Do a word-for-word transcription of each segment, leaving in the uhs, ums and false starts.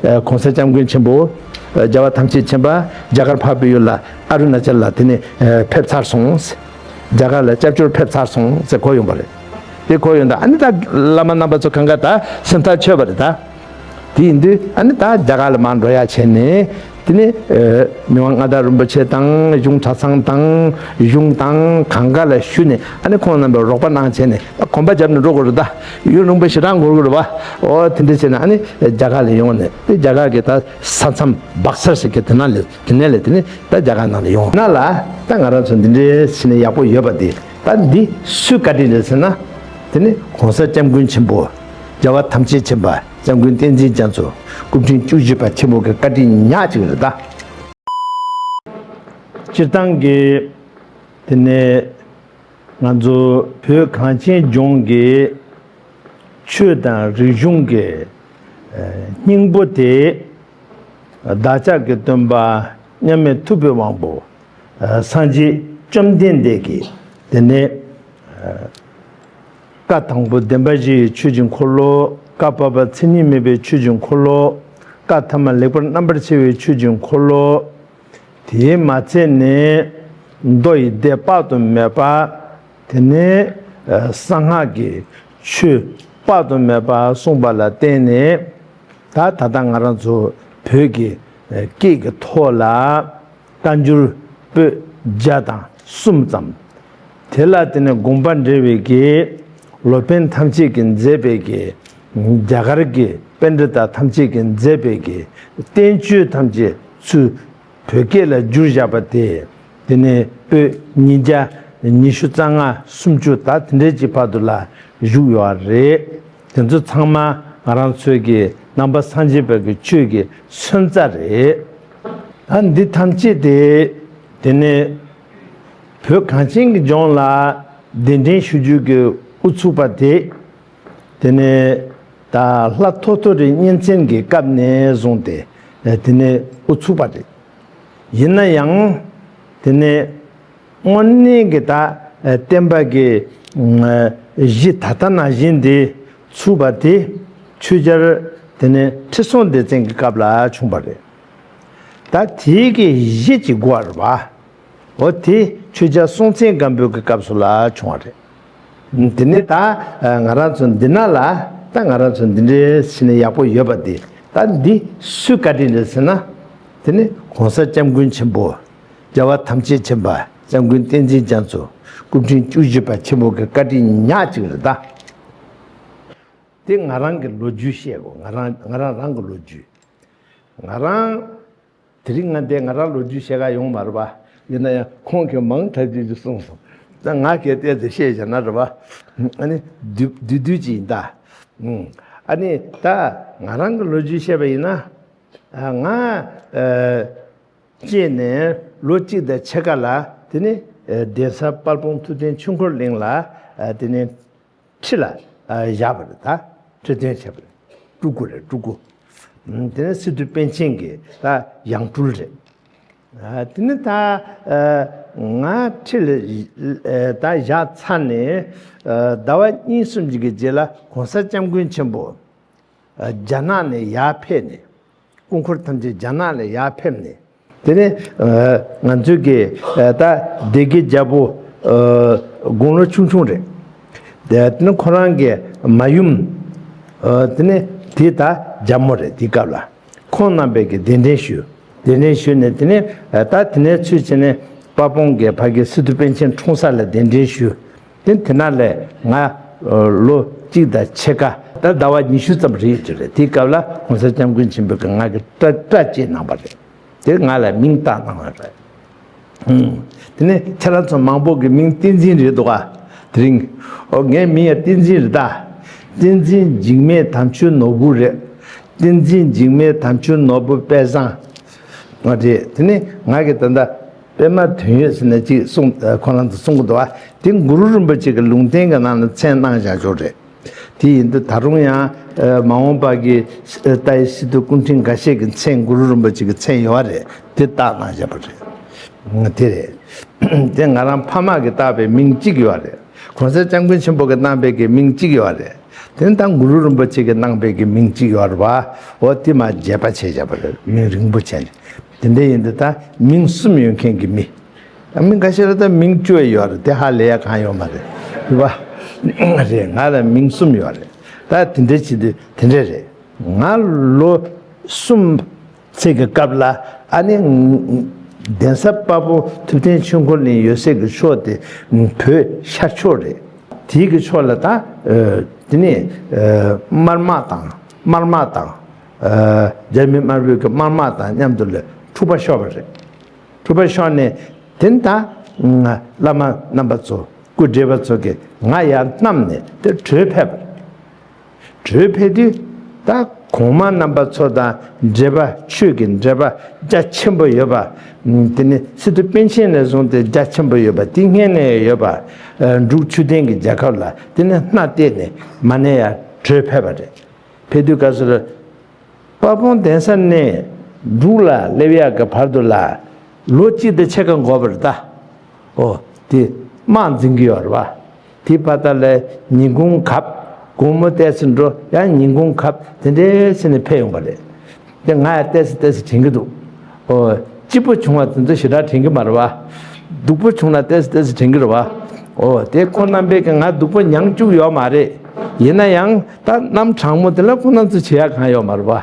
ཨ་གོང་ས་སྐྱབས་མགོན་ཆེན་པོ་ཨ་རྒྱལ་བ་ཐམས་ཅད་མཁྱེན་པ་རྒྱ་གར་འཕགས་པའི་ཡུལ་ལ་ཨ་རུ་ན་ཅལ་ལ་དེ་ནས་ཨ་ཕེབས་ཚར་སོང་། རྒྱ་གར་ལ་སྐྱབས་བཅོལ་ཕེབས་ཚར་སོང་ཟེར་གོ་ཡོང་པ་རེད། དེ་གོ་ཡོང་ད་ཨ་ནི་ད་བླ་མ་རྣམ་པ་ཚོ་གང་ག་ད་སེམས་ཐག་ཆོད་པ་རེད་ད། དེ་ཡིན་དུས་ཨ་ནི་ད་རྒྱ་གར་ལ་མར་འགྲོ་ཡ་བྱས་ནས་དེ་ནས་ཨ་མི་དབང་མངའ་བདག་རིན་པོ་ཆེ་དང་གཞུང་གྲྭ་ཚང་དང་གཞུང་དང་གང་ག་ལ་ཞུས་ནས་ཨ་ནི་ཁོང་རྣམ་པས་རོགས་པ་གནང་བྱས་ནས་ད་གོམ་པ་བརྒྱབ་ནས་འགྲོ་དགོས་རེད་ད། ཡུན་རིང་པོ་ཞེ་དྲག་འགོར་གི་རེད་པ། ཨོ་དེ་འདྲ་བྱས་ནས་ཨ་ནི་རྒྱ་གར་ལ་ཡོང་ནས་དེ་རྒྱ་གར་གྱི་ད་ས་མཚམས་སྦག་སར་ཟེར་གྱི་དེ་ན་ལས་དེ་ནས་ལས་དེ་ནས་ད་རྒྱ་གར་ནང་ལ་ཡོང་ན་ལ་ད་ང་རང་ཚོ་འདི་འདྲའི་ཕྱི་ནས་ཡག་པོ་ཡོད་པ་དེ་ད་འདི་སུའི་བཀའ་དྲིན་རེད་ཟེར་ན་དེ་ནི་གོང་ས་སྐྱབས་མགོན་ཆེན་པོ་རྒྱལ་བ་ཐམས་ཅད་མཁྱེན་པ་སྐྱབས་མགོན་བསྟན་འཛིན་རྒྱ་མཚོ་སྐུ་ཕྲེང་བཅུ་བཞི་པ་ཆེན་པོ་གི་བཀའ་དྲིན་ཉག་གཅིག་རེད་ད། སྤྱིར་བཏང་གི་དེ་ནས་ང་ཚོ་བོད་གངས་ཅན་ལྗོངས་ཀྱི་ཆོས་དང་རིག་གཞུང་གི་སྙིང་པོ་དེ་བདག་ཅག་གི་སྟོན་པ་མཉམ་མེད་ཐུབ་པའི་དབང་པོ་སངས་རྒྱས་བཅོམ་ལྡན་འདས་ཀྱི་དེ་ནས་བཀའ་དང་པོ་བདེན་པ་བཞི་ཡི་ཆོས་ཀྱི་འཁོར་ལོ། བཀའ་བར་པ་མཚན་ཉིད་མེད་པའི་ཆོས་ཀྱི་འཁོར་ལོ། བཀའ་ཐ་མ་ལེགས་པར་རྣམ་པར་ཕྱེ་བའི་ཆོས་ཀྱི་འཁོར་ལོ། དེས་མ་ཚད་ནས་མདོ་ཡི་སྡེ་དཔག་ཏུ་མེད་པ། དེ་ནས་གསང་སྔགས་ཀྱི་ཆོས་དཔག་ཏུ་མེད་པ་གསུངས་པ་ལ་བརྟེན་ནས་ད་ད་ལྟ་ང་རང་ཚོ་བོད་ཀྱི་སྐད་ཀྱི་ཐོག་ལ་བཀའ་འགྱུར་པོད་བརྒྱ་དང་གསུམ་ཙམ། དེ་ལ་དེ་ནས་དགོངས་པ་འགྲེལ་བའི་གི་ལོ་པཎ་ཐམས་ཅད་ཀྱིས་མཛད་པའི་གི་རྒྱ་གར་གྱི་པཎྜི་ཏ་ཐམས་ཅད་ཀྱིས་མཛད་པའི་གི་བསྟན་བཅོས་ཐམས་ཅད་ཚུར་བོད་སྐད་ལ་བསྒྱུར་བཞག་པ་དེ་དེ་ནས་པོད་ཉིས་བརྒྱ་ཉི་ཤུ་རྩ་ལྔ་སུམ་ཅུ་ད་དེ་འདྲའི་ཅིག་བར་དུ་ལ་བཞུགས་ཡོད་རེད། དེ་ཚོ་ཚང་མ་ང་རང་ཚོའི་གི་ནང་པ་སངས་རྒྱས་པ་གི་ཆོས་ཀྱི་མཚོན་རྩ་རེད། ད་འདི་ཐམས་ཅད་དེ་དེ་ནས་བོད་གངས་ཅན་གྱི་ལྗོངས་ལ་གདན་འདྲེན་ཞུ་རྒྱུ་གི་ཨུ་ཚུགས་པ་དེ་དེ་ནས་ད་ལྷ་ཐོ་ཐོ་རི་གཉན་བཙན་གྱི་སྐབས་ནས་བཟུང་སྟེ་དེ་ནས་ཨུ་ཚུགས་པ་རེད། ཡིན་ན་ཡང་དེ་ནས་དངོས་གནས་ཀྱི་ད་བསྟན་པ་གི་གཞི་ད་ལྟ་ནང་བཞིན་དེ་ཚུགས་པ་དེ་ཆོས་རྒྱལ་དེ་ནས་ཁྲི་སྲོང་ལྡེ་བཙན་གྱི་སྐབས་ལ་བྱུང་བ་རེད། ད་དེའི་གི་གཞི་གཅིག་དགོས་པ་རེད་པ། འོ་དེ་ཆོས་རྒྱལ་སྲོང་བཙན་སྒམ་པོའི་གི་སྐབས་སུ་ལ་བྱུང་བ་རེད། དེ་ནས་ད་ང་རང་ཚོ་འདི་ན་ལ་ད་ང་རང་ཚོ་འདི་འདྲའི་ཕྱི་ནས་ཡག་པོ་ཡོད་པ་དེ་ད་འདི་སུའི་བཀའ་དྲིན་རེད་ཟེར་ན། དེ་ནི་གོང་ས་སྐྱབས་མགོན་ཆེན་པོ་རྒྱལ་བ་ཐམས་ཅད་མཁྱེན་པ་སྐྱབས་མགོན་བསྟན་འཛིན་རྒྱ་མཚོ་སྐུ་ཕྲེང་བཅུ་བཞི་པ་ཆེན་པོ་གི་བཀའ་དྲིན་ཉག་གཅིག་རེད་ད། དེ་ང་རང་གི་ལོ་རྒྱུས་བཤད་དགོས། ང་རང་ང་རང་རང་གི་ལོ་རྒྱུས། ང་རང་དེ་རིང་ང་འདས་ང་རང་ལོ་རྒྱུས་བཤད་ག་ཡོང་མ་རེད་པ། ཡིན་ན་ཡང་ཁོང་གིས་མང་དྲགས་ཅིག་ཅིག་གསུངས་སོང་། ད་ང་གིས་བལྟས་ཏེ་བཤད་བྱས་ན་རེད་པ། ཨ་ནི་བསྡུས་བསྡུས་བསྡུས་ཅིག་ཡིན་ད། ཨ་ནི་ད་ང་རང་གི་ལོ་རྒྱུས་བཤད་པ་ཡིན་ན། ང་སྐྱེས་ནས་ལོ་གཅིག་དང་ཕྱེད་ཀ་ལ་དེ་ནི་གདན་ས་དཔལ་སྤུངས་ཐུབ་བསྟན་ཆོས་འཁོར་གླིང་ལ་དེ་ནི་ཁྲི་ལ་བཞག་པ་རེད་ད། ཁྲི་སྟོན་བྱས་པ་རེད། སྤྲུལ་སྐུ་རེད་སྤྲུལ་སྐུ། དེ་ནི་སི་ཏུ་པཎ་ཆེན་གྱི་ད་ཡང་སྤྲུལ་རེད། དེ་ནི་ད་ང་ཁྲི་ལ་ད་བཞག་ཚར་ནས་ཟླ་བ་གཉིས་གསུམ་ཅིག་གི་རྗེས་ལ་གོང་ས་སྐྱབས་མགོན་ཆེན་པོ་རྒྱ་ནག་ནས་ཡར་ཕེབས་ནས། སྐུ་འཁོར་ཐམས་ཅད་རྒྱ་ནག་ལ་ཡར་ཕེབས་ནས། དེ་ནས་ང་ཚོའི་གི་ད་སྡེ་དགེ་རྒྱལ་པོ་དགུང་ལོ་ཆུང་ཆུང་རེད། དེ་ནས་ཁོ་རང་གི་མ་ཡུམ་དེ་ནས་དེ་ད་རྒྱལ་མོ་རེད་དེའི་སྐབས་ལ། ཁོང་རྣམ་པས་གི་གདན་འདྲེན་ཞུས། གདན་འདྲེན་ཞུས་ནས་དེ་ནས་ད་དེ་ནས་ཚུར་ཕྱིན་ནས་དཔལ་སྤུངས་ཀྱི་ཕ་གི་སི་ཏུ་པཎ་ཆེན་འཁྲུངས་ས་ལ་གདན་འདྲེན་ཞུས། དེ་དེ་ན་ལས་ང་ལོ་གཅིག་དང་ཕྱེད་ཀ་ད་ཟླ་བ་ཉི་ཤུ་ཙམ་རེད་ཅེས་རེད། དེའི་སྐབས་ལ་གོང་ས་སྐྱབས་མགོན་ཆེན་པོས་ང་གི་སྐྲ་སྐྲ་བཅད་གནང་བ་རེད། དེ་ང་ལ་མིང་བཏགས་གནང་བ་རེད། དེ་ནས་ཁྱེད་རང་ཚོ་མང་པོ་གི་མིང་བསྟན་འཛིན་རེད་འདུག་ག་དེ་རིང་ཨོ་ངའི་མིང་ཡང་བསྟན་འཛིན་རེད་ད། བསྟན་འཛིན་འཇིགས་མེད་དམ་ཆོས་ནོར་བུ་རེད། བསྟན་འཛིན་འཇིགས་མེད་དམ་ཆོས་ནོར་བུ་དཔལ་བཟང་། ང་རེད། དེ་ནས་ང་གི་ད་ལྟ་པད་མ་དོན་ཡོད་ཟེར་ནས་ཅིག་གསུང་ཁོ་རང་ཚོ་གསུང་གི་འདུག་ཨ། དེ་གུ་རུ་རིན་པོ་ཆེ་གི་ལུང་བསྟན་གྱི་ནང་ལ་མཚན་གནང་བཞག་ཆོག་རེད། དེ་ཡིན་དུས་ད་རུང་ཡང་མ་འོངས་པ་གི་ལྟ་ཡི་སི་ཏུ་སྐུ་ཕྲེང་འགའ་ཤས་ཀྱི་མཚན་གུ་རུ་རིན་པོ་ཆེ་གི་མཚན་ཡོད་རེད། དེ་བཏགས་གནང་བཞག་པ་རེད། དེ་རེད། དེ་ང་རང་ཕ་མ་གིས་བཏགས་པའི་མིང་གཅིག་ཡོད་རེད། གོང་ས་སྐྱབས་མགོན་ཆེན་པོ་གིས་གནང་པའི་གི་མིང་གཅིག་ཡོད་རེད། དེ་ནི་ད་གུ་རུ་རིན་པོ་ཆེ་གིས་གནང་བའི་གི་མིང་གཅིག་ཡོད་རེད་བ། འོ་དེ་མར་རྒྱས་པ་བྱས་བཞག་པ་རེད། མིང་རིང་པོ་བྱས་ནས། དེ་འདྲ་ཡིན་དུས་ད་མིང་གསུམ་ཡོད་མཁན་གྱི་མི། ད་མི་འགའ་ཤས་ལ་ད་མིང་བཅུ་ཡོད་རེད། དེ་ཧ་ལས་ཡ་གང་ཡོད་མ་རེད། རེད་བ། རེད། ང་ལ་མིང་གསུམ་ཡོད་རེད། ད་དེ་འདྲ་བྱེད་དུས་དེ་འདྲ་རེད། ང་ལོ་གསུམ་ཚེ་གི་སྐབས་ལ། ཨ་ནི་གདན་ས་དཔལ་སྤུངས་ཐུབ་བསྟན་ཆོས་འཁོར་གླིང་ཡོད་སའི་གི་ཕྱོགས་དེ་བོད་ཤར་ཕྱོགས་རེད། དེའི་གི་ཕྱོགས་ལ་ད་ཨ་དེ་ནས་ཨ་དམར་དམག་དང་། དམར་དམག་དང་། ཨ་རྒྱ་མི་དམར་པོའི་གི་དམར་དམག་དང་མཉམ་དུ་ལ་འཁྲུག་པ་ཤོར་བ་རེད། འཁྲུག་པ་ཤོར་ནས་དེ་ནས་ད་བླ་མ་རྣམ་པ་ཚོ། སྐུ་བགྲེས་པ་ཚོ་གིས་ང་ཡར་བསྣམས་ནས་དེ་བྲོས་ཕེབས་པ་རེད། བྲོས་ཕེབས་དུས་ད་གོང་མ་རྣམ་པ་ཚོ་དང་། བགྲེས་པ་ཆོས་ཀྱི་བགྲེས་པ་རྒྱ་ཆེན་པོ་ཡོད་པ། དེ་ནི་སི་ཏུ་པཎ་ཆེན་ནས་བཟུང་སྟེ་རྒྱ་ཆེན་པོ་ཡོད་པ་དེ་སྔོན་ནས་ཡོད་པ། ཨ་འབྲུག་ཆོས་ལྡན་གྱི་རྒྱལ་ཁབ་ལ་དེ་ནི་སྣ་གཏད་ནས་མར་ནས་ཡར་བྲོས་ཕེབས་པ་རེད། ཕེབས་དུས་སྐབས་སུ་དཔལ་སྤུངས་གདན་ས་ནས་འབྲུག་ལ་སླེབས་ཡག་གི་བར་དུ་ལ་ལོ་གཅིག་དང་ཕྱེད་ཀ་འགོར་བ་རེད་ད། ཨོ། དེ་དམག་འཛིང་གི་ཡོད་རེད་བ། དེ་བར་དག་ལ་ཉིན་གུང་གབ། དགོང་མོ་ཏོག་ཙམ་འགྲོ། ཡང་ཉིན་གུང་གབ། དེ་འདྲ་བྱས་ནས་ཕེབས་ཡོང་བ་རེད། དེ་ང་ཡང་ཏོག་ཙམ་ཏོག་ཙམ་དྲན་གྱི་འདུག། ཨོ། སྐྱིད་པོ་བྱུང་བ་དེ་ཚོ་ཞེ་དྲག་དྲན་གྱི་མ་རེད་བ། སྡུག་པོ་བྱུང་ན་ཏོག་ཙམ་ཏོག་ཙམ་དྲན་གྱི་རེད་བ། ཨོ། དེ་ཁོང་རྣམ་པས་ཀྱི་ང་སྡུག་པོ་མྱངས་བཅུག་ཡོད་མ་རེད། ཡིན་ན་ཡང་ད་གནམ་གྲང་མོ་དེ་ལ་ཁོང་རྣམ་ཚོ་བྱེད་ཡག་གང་ཡོད་མ་རེད་བ།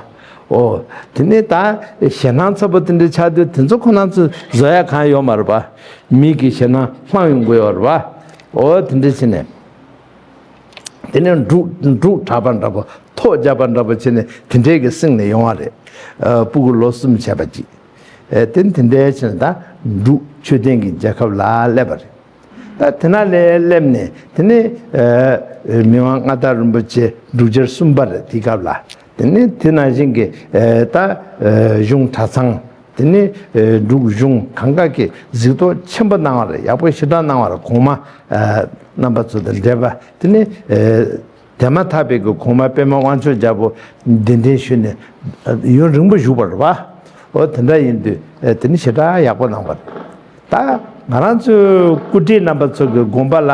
ཨོ། དེ་ནས་ད་ཞེད་སྣང་ཚ་པོ་དེ་འདྲ་ཆགས་དུས་དེ་ཚོ་ཁོང་རྣམ་ཚོ་བཟོ་ཡག་གང་ཡོད་མ་རེད་བ། མི་གི་ཞེད་སྣང་ལྷང་ཡོང་གི་ཡོད་རེད་བ། ཨོ། དེ་འདྲ་བྱས་ནས། དེ་ནས་འབྲུག་འབྲུག་གྲགས་པ་འདྲ་པོ། ཐོག་རྒྱག་པ་འདྲ་པོ་བྱས་ནས་དེ་འདྲའི་གི་སེང་ནས་ཡོང་བ་རེད། ཨ་སྤུ་གུ་ལོ་གསུམ་བྱས་པ་ཅིག། ཨ་དེ་དེ་འདྲའི་བྱས་ནས་ད་འབྲུག་ཆོས་ལྡན་གྱི་རྒྱལ་ཁབ་ལ་སླེབས་པ་རེད། ད་དེ་ན་ལས་སླེབས་ནས་དེ་ནས་ཨ་མི་དབང་མངའ་བདག་རིན་པོ་ཆེ་འབྲུག་རྒྱལ་གསུམ་པ་རེད། དེ་སྐབས་ལ། དེ་ནས་དེ་ནང་བཞིན་གྱི་ཨ་ད་ཨ་གཞུང་གྲྭ་ཚང་། དེ་ནས་ཨ་འབྲུག་གཞུང་གང་ག་གིས་གཟིགས་རྟོག་ཆེན་པོ་གནང་བ་རེད། ཡག་པོ་ཞེ་དྲག་གནང་བ་རེད། གོང་མ་ཨ་རྣམ་པ་ཚོ་དང་འབྲེལ་བ། དེ་ནས་ཨ་དེ་མ་ཐག་པའི་གི་གོང་མ་པདྨ་དབང་ཕྱུག་རྒྱལ་པོ་གདན་འདྲེན་ཞུས་ནས་ཨ་ཡུན་རིང་པོ་བཞུགས་པ་རེད་བ། འོ་དེ་འདྲ་ཡིན་དུས་ཨ་དེ་ནི་ཞེ་དྲག་ཡག་པོ་གནང་བ་རེད། ད་ང་རང་ཚོའི་སྐུ་བགྲེས་རྣམ་པ་ཚོ་གི་དགོངས་པ་ལ་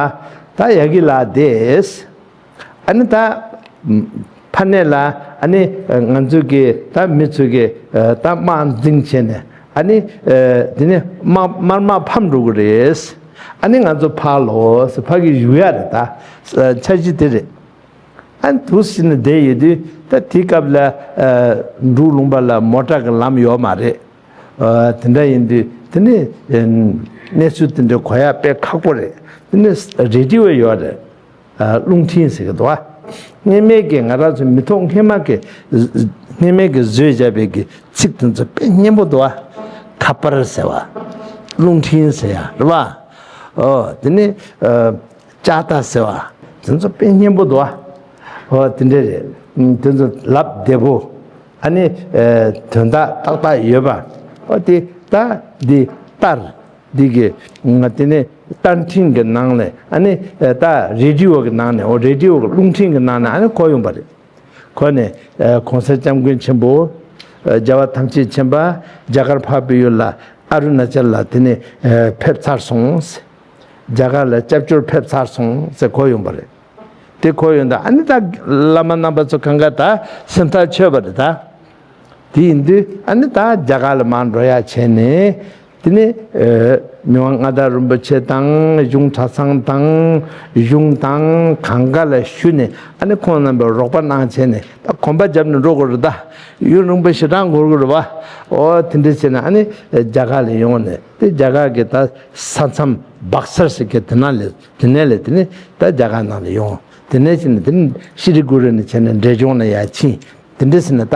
ད་ཡ་གི་ལ་དེས། ཨ་ནི་ད་ཕ་ནས་ལ་ཨ་ནི་ང་ཚོའི་གི་ད་མི་ཚོའི་གི་ད་དམག་འཛིང་བྱས་ནས། ཨ་ནི་དེ་ནས་དམག་དམར་དམག་ཕམ་འགྲོ་གི་རེད། ཨ་ནི་ང་ཚོ་ཕར་ལོག་ཕ་གི་བཞུགས་ཡ་རེད། ད་འཆར་གཞི་དེ་རེད། ཨ་ནི་འདུག་སེ་བྱས་ནས་བསྡད་ཡོད་དུས། ད་དེའི་སྐབས་ལ་འབྲུག་ལུང་པ་ལ་མོ་ཊ་གི་ལམ་ཡོད་མ་རེད། ཨ་དེ་འདྲ་ཡིན་དུས་དེ་ནས་གནས་ཚུལ་དེ་འདྲ་གོ་ཡག་དཔེ་ཁག་པོ་རེད། དེ་ནས་རེ་ཌི་ཡོ་ཡོད་རེད། ཨ་རླུང་འཕྲིན་ཟེར་གི་འདུག་ཨ། སྔོན་མའི་གི་ང་རང་ཚོ་མི་ཐོག་སྔོན་མ་གི་སྔོན་མའི་གི་བཟོས་བཞག་པའི་གི་ཚིག་དེ་ཚོ་དཔེ་སྙན་པོ་འདུག་ཨ། ཁ་པར་ཟེར་བ། རླུང་འཕྲིན་ཟེར་ཡ་རེད་བ། ཨོ་དེ་ནས་ཨ་ལྕགས་རྟ་ཟེར་བ། དེ་ཚོ་དཔེ་སྙན་པོ་འདུག་ཨ། ཨོ་དེ་འདྲ་རེད། དེ་ཚོ་ལབ་བདེ་པོ། ཨ་ནི་ཨ་དོན་དག་ཏག་ཏག་ཡོད་པ། ཨོ་དེ་ད་འདི་ལྟར། འདི་གི་ང་དེ་ནས་རྟ་འཕྲིན་གྱི་ནང་ནས། ཨ་ནི་ད་རེ་ཌི་ཡོ་གི་ནང་ནས། འོ་རེ་ཌི་ཡོ་གི་རླུང་འཕྲིན་གྱི་ནང་ནས་ཨ་ནི་གོ་ཡོང་པ་རེད། གོ་ནས་ཨ་གོང་ས་སྐྱབས་མགོན་ཆེན་པོ་ཨ་རྒྱལ་བ་ཐམས་ཅད་མཁྱེན་པ་རྒྱ་གར་འཕགས་པའི་ཡུལ་ལ་ཨ་རུ་ན་ཅལ་ལ་དེ་ནས་ཨ་ཕེབས་ཚར་སོང་། རྒྱ་གར་ལ་སྐྱབས་བཅོལ་ཕེབས་ཚར་སོང་ཟེར་གོ་ཡོང་པ་རེད། དེ་གོ་ཡོང་དུས་ཨ་ནི་ད་བླ་མ་རྣམ་པ་ཚོ་གང་ག་ད་སེམས་ཐག་ཆོད་པ་རེད་ད། དེ་ཡིན་དུས་ཨ་ནི་ད་རྒྱ་གར་ལ་མར་འགྲོ་ཡག་བྱས་ནས། དེ་ནས་ཨ་མི་དབང་མངའ་བདག་རིན་པོ་ཆེ་དང་། གཞུང་གྲྭ་ཚང་དང་། གཞུང་དང་གང་ག་ལ་ཞུས་ནས། ཨ་ནི་ཁོང་རྣམ་པས་རོགས་པ་གནང་བྱས་ནས། ད་གོམ་པ་བརྒྱབ་ནས་འགྲོ་དགོས་རེད་ད། ཡུན་རིང་པོ་ཞེ་དྲག་འགོར་གི་རེད་བ། ཨོ་དེ་འདྲ་བྱས་ནས་ཨ་ནི་རྒྱ་གར་ལ་ཡོང་ནས། དེ་རྒྱ་གར་གྱི་ད་ས་མཚམས་སྦག་སར་ཟེར་གི་དེ་ནང་ལ། དེ་ནས་ལས་དེ་ནས་ད་རྒྱ་གར་ནང་ལ་ཡོང་། དེ་ནས་ཕྱིན་ནས་དེ་ནས་ཤི་ལི་གུ་རི་ནས་བྱས་ནས་འབྲས་ལྗོངས་ལ་ཡར་ཕྱིན། དེ་འདྲ་ཟེར་ནས་ད་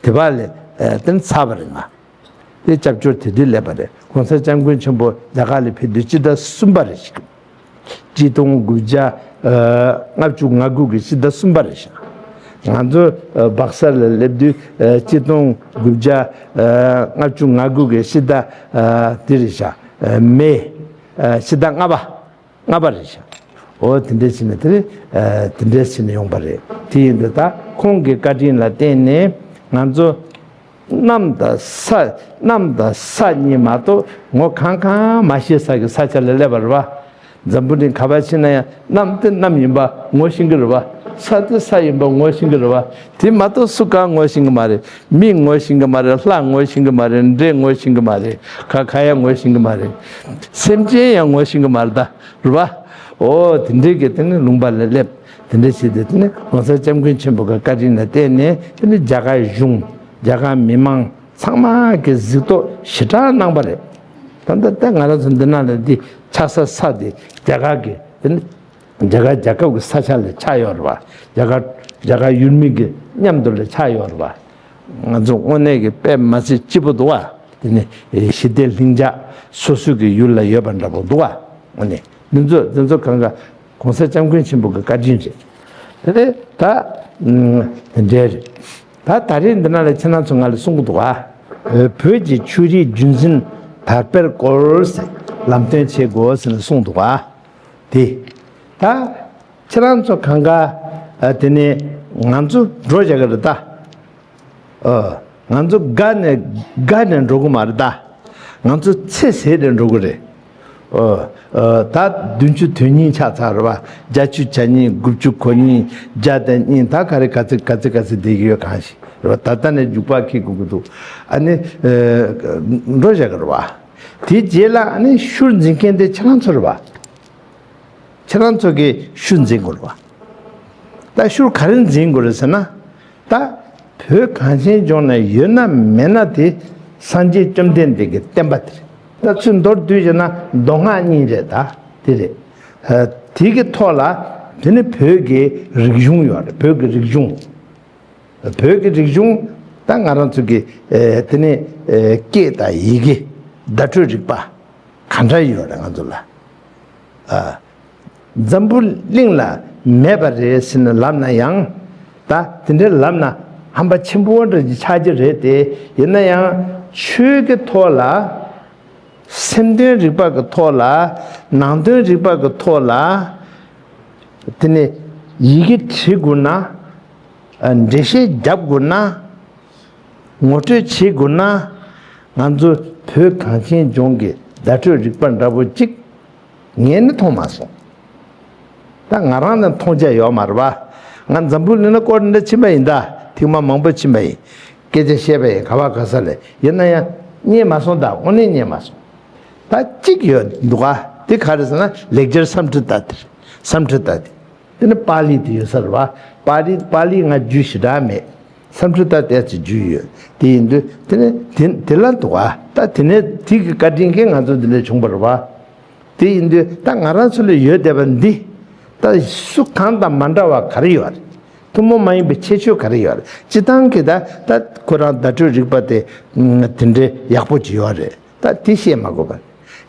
དེ་བ་ལས་ཨ་དེ་ནས་ཚར་བ་རེད་ང་། དེ་སྐྱབས་བཅོལ་དེ་དུས་སླེབས་པ་རེད། གོང་ས་སྐྱབས་མགོན་ཆེན་པོ་རྒྱ་གར་ལ་ཕེབས་དུས་སྤྱི་ཟླ་གསུམ་པ་རེད་ཤག། ཆིག་སྟོང་དགུ་བརྒྱ་ཨ་ལྔ་བཅུ་ང་དགུ་གི་སྤྱི་ཟླ་གསུམ་པ་རེད་ཤག། ང་ཚོ་ཨ་སྦག་སར་ལ་སླེབས་དུས་ཨ་ཆིག་སྟོང་དགུ་བརྒྱ་ཨ་ལྔ་བཅུ་ང་དགུ་གི་སྤྱི་ཟླ་ཨ་དེ་རེད་ཤག། ཨ་མེ་ཨ་སྤྱི་ཟླ་ལྔ་པ། ལྔ་པ་རེད་ཤག། འོ་དེ་འདྲས་བྱས་ནས་དེ་རེད། ཨ་དེ་འདྲས་བྱས་ནས་ཡོང་པ་རེད། དེ་ཡིན་དུས་ད་ཁོང་གི་བཀའ་དྲིན་ལ་བརྟེན་ནས་ང་ཚོ་གནམ་དང་ས། གནམ་དང་ས་གཉིས་མ་གཏོགས་ངོ་གང་གང་མ་ཤེས་ས་གི་ས་ཆ་ལ་སླེབས་པ་རེད་བ། འཛམ་བུ་གླིང་ག་པར་ཕྱིན་ན་ཡང་གནམ་དེ་གནམ་ཡིན་པ་ངོ་ཤེས་ཀྱི་རེད་བ། ས་དེ་ས་ཡིན་པ་ངོ་ཤེས་ཀྱི་རེད་བ། དེ་མ་གཏོགས་སུ་གང་ངོ་ཤེས་ཀྱི་མ་རེད། མི་ངོ་ཤེས་ཀྱི་མ་རེད། ལྷ་ངོ་ཤེས་ཀྱི་མ་རེད། འདྲེ་ངོ་ཤེས་ཀྱི་མ་རེད། ག་ག་ཡང་ངོ་ཤེས་ཀྱི་མ་རེད། སེམས་ཅན་ཡང་ངོ་ཤེས་ཀྱི་མ་རེད་ད། རེད་བ། འོ་དེ་འདྲའི་གི་དེ་ནི་ལུང་པ་ལ་སླེབས། དེ་འདྲ་བྱས་ཏེ་དེ་ནི་༸གོང་ས་༸སྐྱབས་མགོན་ཆེན་པོ་གི་བཀའ་དྲིན་ལ་བརྟེན་ནས་དེ་ནི་རྒྱ་གར་གཞུང་། རྒྱ་གར་མི་མང་ཚང་མ་གི་གཟིགས་རྟོག་ཞེ་དྲག་གནང་པ་རེད། ད་ལྟ་ད་ང་རང་ཚོ་འདི་ན་ལ་འདི་ཆགས་ས་ས་དེ་རྒྱ་གར་གི་དེ་ནི་རྒྱ་གར་རྒྱལ་ཁབ་ཀྱི་ས་ཆ་ལ་ཆགས་ཡོད་རེད་བ། རྒྱ་གར་རྒྱ་གར་ཡུལ་མི་གི་མཉམ་དུ་ལ་ཆགས་ཡོད་རེད་བ། ང་ཚོ་དངོས་གནས་ཀྱི་དཔེ་མ་སྲིད་སྐྱིད་པོ་འདུག་བ། དེ་ནི་ཞི་བདེ་ལྷིང་འཇགས་སོ་སོ་གི་ཡུལ་ལ་ཡོད་པ་འདྲ་པོ་འདུག་བ། དངོས་གནས་འདི་ཚོ་འདི་ཚོ་གང་ག་༸གོང་ས་༸སྐྱབས་མགོན་ཆེན་པོ་གི་བཀའ་དྲིན་རེད། དེ་ནས་ད་དེ་འདྲའི་རེད། ད་ད་རེས་འདི་ན་ལ་ཁྱེད་རང་ཚོ་ང་ལ་གསུང་གི་འདུག་ཨ། བོད་ཀྱི་ཆོས་རིག་རྒྱུན་འཛིན་དར་སྤེལ་སྐོར་ཟེར་ལམ་སྟོན་བྱེད་དགོས་ཟེར་ནས་གསུངས་འདུག་ཨ། དེ་ད་ཁྱེད་རང་ཚོ་གང་ག་དེ་ནས་ང་ཚོ་འགྲོ་བཞག་གི་རེད་ད། ཨ། ང་ཚོ་དགའ་ནས་དགའ་ནས་འགྲོ་གི་མ་རེད་ད། ང་ཚོ་ཚེ་ཟད་ནས་འགྲོ་གི་རེད། ཨ། ཨ། ད་བདུན་ཅུ་དོན་གཉིས་ཆགས་ཚར་རེད་བ། བརྒྱད་ཅུ་གྱ་གཉིས། དགུ་བཅུ་གོ་གཉིས། བརྒྱ་དང་གཉིས། ད་ག་རེ་ག་ཚོད་ག་ཚོད་ག་ཚོད་བསྡད་ཀྱི་ཡོད་གང་ཞིག་རེད་བ། ད་ལྟ་ནས་རྒྱུག་པ་འཁྱེར་དགོས་ཀྱི་འདུག་ཨ་ནི། ཨ། འགྲོ་བཞག་གི་རེད་བ། དེའི་རྗེས་ལ་ཨ་ནི་ཤུལ་འཛིན་མཁན་དེ་ཁྱེད་རང་ཚོ་རེད་བ། ཁྱེད་རང་ཚོ་གིས་ཤུལ་འཛིན་དགོས་རེད་བ། ད་ཤུལ་ག་རེ་འཛིན་དགོས་རེད་ཟེར་ན། ད་བོད་གངས་ཅན་ལྗོངས་ན་ཡོད་ན་མེད་ན་དེ་སངས་རྒྱས་བཅོམ་ལྡན་འདས་ཀྱི་བསྟན་པ་དེ་རེད། ད་ཚུར་མདོར་བསྡུས་བྱས་ན་མདོ་སྔགས་གཉིས་རེད་ད། དེ་རེད། ཨ། དེ་གི་ཐོག་ལ་དེ་ནི་བོད་ཀྱི་རིག་གཞུང་ཡོད་རེད། བོད་ཀྱི་རིག་གཞུང་། བོད་ཀྱི་རིག་གཞུང་། ད་ང་རང་ཚོ་གི་ཨེ་དེ་ནི་ཨེ་སྐད་དང་ཡི་གེ། བརྡ་སྤྲོད་རིག་པ་ག་འདྲ་ཡོད་རེད་ང་ཚོ་ལ། ཨ། འཛམ་བུ་གླིང་ལ་མེད་པ་རེད་ཟེར་ནས་ལབ་ན་ཡང་། ད་དེ་འདྲའི་ལབ་ན་ཧམ་པ་ཆེན་པོ་འདྲ་ཅིག་ཆགས་ཀྱི་རེད་དེ། ཡིན་ན་ཡང་ཆོས་ཀྱི་ཐོག་ལ། སེམས་དོན་རིག་པ་གི་ཐོག་ལ། ནང་དོན་རིག་པ་གི་ཐོག་ལ། དེ་ནས་ཡི་གེ་བྲི་དགོས་ན། ཨ། འགྲེལ་བཤད་རྒྱབ་དགོས་ན། ངོ་སྤྲོད་བྱེད་དགོས་ན། ང་ཚོ་བོད་གངས་ཅན་ལྗོངས་ཀྱི་བརྡ་སྤྲོད་རིག་པ་འདྲ་པོ་གཅིག་ངས་ནི་མཐོང་མ་སོང་། ད་ང་རང་ནི་མཐོང་རྒྱ་ཡོད་མ་རེད་པ། ང་འཛམ་བུ་གླིང་ལ་སྐོར་འདྲ་ཕྱིན་པ་ཡིན་ད། ཐེངས་མ་མང་པོ་ཕྱིན་པ་ཡིན། སྐད་ཆ་བཤད་པ་ཡིན། ག་བ་ག་ས་ལ། ཡིན་ན་ཡང་རྙེད་མ་སོང་ད། དངོས་གནས་རྙེད་མ་སོང་། ད་གཅིག་ཡོད་འདུག་ག་དེ་ག་རེ་ཟེར་ན་ལེགས་སྦྱར་སཾ་སྐྲྀ་ཏ་དེ་རེད། སཾ་སྐྲྀ་ཏ་དེ། དེ་ནི་པཱ་ལི་དེ་ཡོད་ས་རེད་བ། པཱ་ལི་པཱ་ལི་ང་རྒྱུས་ཞེ་དྲག་མེད། སཾ་སྐྲྀ་ཏ་ཏོག་ཙམ་རྒྱུས་ཡོད། དེ་ཡིན་དུས་དེ་ནི་དེ་དེ་ལ་འདུག་ག་ད་དེ་ནས་དེ་གི་བཀའ་དྲིན་གྱིས་ང་ཚོ་འདི་ལ་བྱུང་བ་རེད་བ། དེ་ཡིན་དུས་ད་ང་རང་ཚོ་ལ་ཡོད་བསྡད་པ་འདི། ད་སུ་གང་དང་མ་འདྲ་བ་ག་རེ་ཡོད་རེད། ཐུན་མོང་མ་ཡིན་པའི་ཁྱད་ཆོས་ག་རེ་ཡོད་རེད། སྤྱི་བཏང་གི་ད་ད་ཁོ་རང་བརྡ་སྤྲོད་རིག་པ་དེ་དེ་འདྲའི་ཡག་པོ་ཅིག་ཡོད་རེད། ད་དེ་བཤད་མ་དགོས་པ།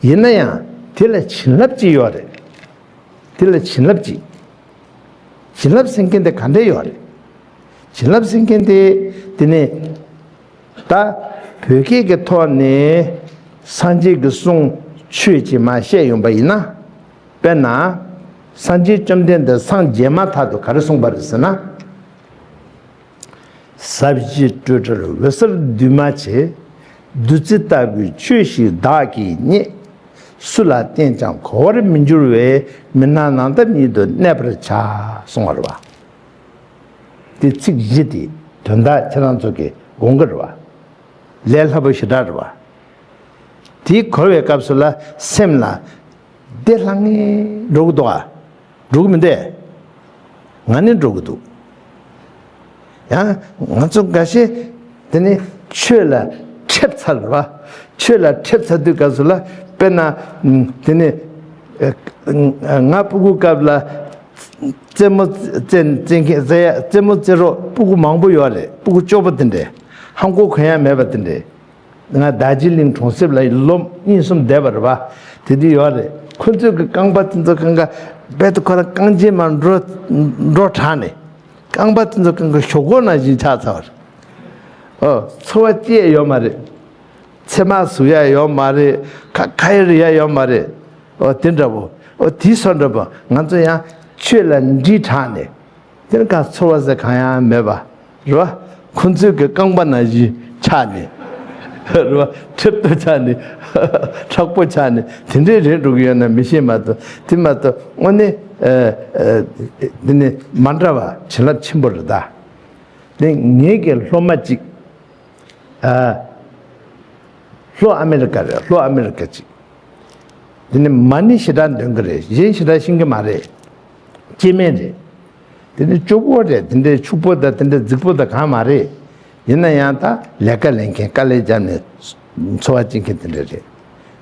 ཡིན་ན་ཡང་དེ་ལ་བྱིན་རླབས་ཅིག་ཡོད་རེད། དེ་ལ་བྱིན་རླབས་ཅིག་བྱིན་རླབས་ཟེར་མཁན་དེ་ག་འདྲ་ཡོད་རེད། བྱིན་རླབས་ཟེར་མཁན་དེ་དེ་ནི། ད་བོད་སྐད་ཀྱི་ཐོག་ནས་སངས་རྒྱས་ཀྱི་གསུང་ཆོས་ཅིག་མར་བཤད་ཡོང་པ་ཡིན་ན། དཔེར་ན། སངས་རྒྱས་བཅོམ་ལྡན་འདས་སངས་རྒྱས་མ་ཐག་ཏུ་ག་རེ་གསུངས་པ་རེད་ཟེར་ན། ཟབ་ཞི་སྤྲོས་བྲལ་འོད་གསལ་འདུས་མ་བྱས། བདུད་རྩི་ལྟ་བུའི་ཆོས་ཤིག་བདག་གིས་རྙེད། སུ་ལ་བསྟན་ཀྱང་གོ་བར་མི་འགྱུར་བས། མི་སྣང་ནམ་མཁའ་ཉིད་དུ་གནས་པར་བྱ། གསུངས་པ་རེད་བ། དེ་ཚིག་བཞི་དེ་དོན་དག་ཁྱེད་རང་ཚོ་གིས་དགོངས་ཀྱི་རེད་བ། ལས་སླ་པོ་ཞེ་དྲག་རེད་བ། དེ་གོ་བའི་སྐབས་སུ་ལ་སེམས་ལ་བདེ་ལྷང་ངེ་འགྲོ་གི་འདུག་ག་འགྲོ་གི་མི་འདུག་གས། ང་ནི་འགྲོ་གི་འདུག་ཡང་ང་ཚོ་འགའ་ཤས་དེ་ནི་ཆོས་ལ་ཁྲེལ་ཚར་བ། ཆོས་ལ་ཁྲེལ་ཚར་དུས་སྐབས་སུ་ལ་དཔེར་ན་དེ་ནི་ང་སྤུ་གུ་སྐབས་ལ་རྩེད་མོ་རྩེ་རྩེ་མཁན་རྩེ་ཡ་རྩེད་མོ་རྩེ་རོགས་སྤུ་གུ་མང་པོ་ཡོད་རེད། སྤུ་གུ་སྐྱོ་པོ་དེ་འདྲས་ཧམ་གོ་གོན་ཡ་མེད་པ་དེ་འདྲས། ང་རྡོ་རྗེ་གླིང་གྲོང་གསེབ་ལ་ལོ་གཉིས་གསུམ་བསྡད་པ་རེད་བ། དེ་དུས་ཡོད་རེད། ཁོ་ཚོས་ཀྱི་རྐང་པ་དེ་ཚོ་གང་ག་རྦད་དེ་ཁོ་རང་རྐང་རྗེན་མར་འགྲོ་འགྲོ་དྲགས་ནས། རྐང་པ་དེ་ཚོ་གང་ག་ཞོག་ཁོག་ནང་བཞིན་ཆགས་ཚར་བ་རེད། ཨོ། འཚོ་བ་སྐྱེལ་ཡོད་མ་རེད། ཚེར་མ་ཟུག་ཡ་ཡོད་མ་རེད། ཁ་ཁ་ཡ་རེག་ཡ་ཡོད་མ་རེད། ཨོ་དེ་འདྲ་པོ། ཨོ་དེ་སོ་འདྲ་པོ་ང་ཚོ་ཡང་ཆོས་ལ་འདྲིས་དྲགས་ནས། དེར་ག་ཚོར་བ་ཟེར་གང་ཡང་མེད་པ་རེད་བ། ཁོ་ཚོས་ཀྱི་རྐང་པ་ནང་བཞིན་ཆགས་ནས་རེད་བ། ཁྲེལ་ཏོ་ཆགས་ནས་མཁྲེགས་པོ་ཆགས་ནས་དེ་འདྲའི་རེད་འགྲོ་གི་ཡོད་ན་མི་ཤེས་མ་གཏོགས། དེ་མ་གཏོགས་དངོས་གནས་ ཨ། ཨ། འདི་ནི་མ་འདྲ་བ་བྱིན་རླབས་ཆེན་པོ་རེད་ད། དེ་ངེད་ཀྱི་སློབ་མ་གཅིག་ཨ། ལྷོ་ཨ་མེ་རི་ཀ་རེད། ལྷོ་ཨ་མེ་རི་ཀ་གཅིག་དེ་ནི་མ་ཎི་ཞེ་དྲག་འདོན་གི་རེད། གཞན་ཞེ་དྲག་ཤེས་ཀྱི་མ་རེད། སྐྱེ་དམན་རེད། དེ་ནི་སྐྱོ་པོ་རེད། དེ་འདྲའི་ཕྱུག་པོ་དང་དེ་འདྲའི་རྫིག་པོ་དང་གང་མ་རེད། ཡིན་ན་ཡང་ད་ལས་ཀ་ལས་མཁན། དཀའ་ལས་བརྒྱབ་ནས་འཚོ་བ་སྐྱེལ་མཁན་དེ་འདྲ་རེད།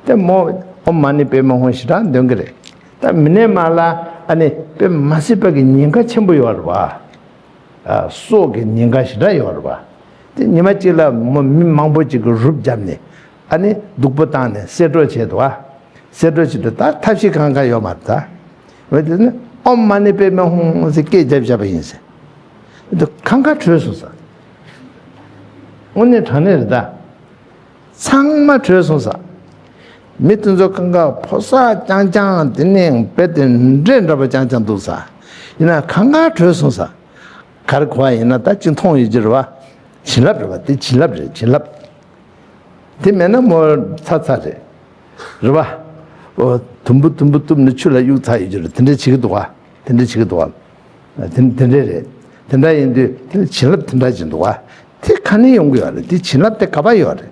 དེ་མོ་ཨོཾ་མ་ཎི་པདྨེ་ཧཱུྃ་ཞེ་དྲག་འདོན་གི་རེད། ད་མི་ནས་མ་ལ་ཨ་ནི་དཔེ་མ་སྲིད་པ་གི་ཉེན་ཁ་ཆེན་པོ་ཡོད་རེད་བ། ཨ། སྲོག་གི་ཉེན་ཁ་ཞེ་དྲག་ཡོད་རེད་བ། དེ་ཉི་མ་གཅིག་ལ་མོ་མི་མང་པོ་ཅིག་གི་རུབ་བརྒྱབ་ནས་ཨ་ནི་སྡུག་པོ་བཏང་ནས་བསད་གྲོགས་བྱས་འདུག་བ། བསད་གྲོགས་བྱེད་དུས་ད་ཐབས་ཤེས་གང་ག་ཡོད་མ་རེད་ད། འོ་དེ་ནི་ཨོཾ་མ་ཎི་པདྨེ་ཧཱུྃ་ཟེར་སྐད་རྒྱབ་བཞག་པ་ཡིན་ཟེར། དེ་གང་ག་བྲོས་སོང་ཟེར། དངོས་གནས་དྲང་གནས་རེད་ད། ཚང་མ་བྲོས་སོང་ཟེར། མི་དེ་ཚོ་གང་ག་ཕོ་གསར་རྐྱང་རྐྱང་དེ་ནས་དཔེ་དེ་འདྲ་འདྲ་པོ་རྐྱང་རྐྱང་འདུག་ཟེར། ཡིན་ན་གང་ག་བྲོས་སོང་ཟེར། ག་རེ་གོ་བ་ཡིན་ན་ད་ཅི་མཐོང་ཡོད་ཀྱི་རེད་བ། བྱིན་རླབས་རེད་བ། དེ་བྱིན་རླབས་རེད། བྱིན་རླབས། དེ་མེད་ན་མོ་ཚར་ཚར་རེད། རེད་བ། འོ། དུམ་བུ་དུམ་བུ་གཏུབ་ནས་ཆུ་ལ་གཡུག་ཚར་ཡོད་ཀྱི་རེད། དེ་འདྲ་བྱེད་ཀྱི་འདུག་བ། དེ་འདྲ་བྱེད་ཀྱི་འདུག་བ། དེ་དེ་འདྲ་རེད། དེ་འདྲ་ཡིན་དུས་དེ་ལ་བྱིན་རླབས་དེ་འདྲ་ཅིག་འདུག་བ། དེ་ག་ནས་ཡོང་གི་ཡོད་རེད། དེ་བྱིན་རླབས་དེ་ག་པར་ཡོད་རེད།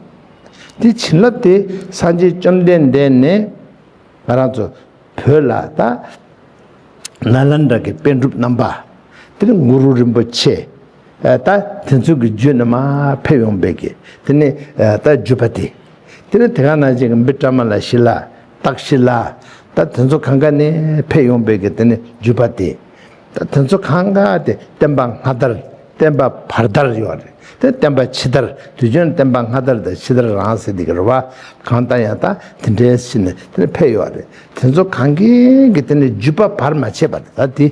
དེ་བྱིན་རླབས་དེ་སངས་རྒྱས་བཅོམ་ལྡན་འདས་ནས་ང་རང་ཚོ་བོད་ལ་ད་ནཱ་ལེནྡྲ་གི་པཎ་གྲུབ་རྣམ་པ། དེ་ནི་གུ་རུ་རིན་པོ་ཆེ། ཨ། ད་དེ་ཚོ་གི་བརྒྱུད་ནས་མར་ཕེབས་ཡོང་བའི་གི་དེ་ནི་ཨ། ད་བརྒྱུད་པ་དེ། དེ་ནི་དེ་ག་ནང་བཞིན་གི་བི་ཀྲ་མ་ལ་ཤཱི་ལ། སྟག་ཤི་ལ། ད་དེ་ཚོ་གང་ག་ནས་ཕེབས་ཡོང་བའི་གི་དེ་ནི་བརྒྱུད་པ་དེ། ད་དེ་ཚོ་གང་ག་དེ་བསྟན་པ་སྔ་དར། བསྟན་པ་བར་དར་ཡོད་རེད། དེ་བསྟན་པ་ཕྱི་དར། དུས་རྒྱུན་བསྟན་པ་སྔ་དར་དང་ཕྱི་དར་རང་ཟེར་དེ་གི་རེད་བ། གང་ལྟར་ཡང་ད་དེ་འདྲའི་ཕྱི་ནས་དེ་ནི་ཕེབས་ཡོད་རེད། དེ་ཚོ་གང་གིས་གི་དེ་ནི་བརྒྱུད་པ་བར་མ་ཆད་པ་རེད་ད་དེ།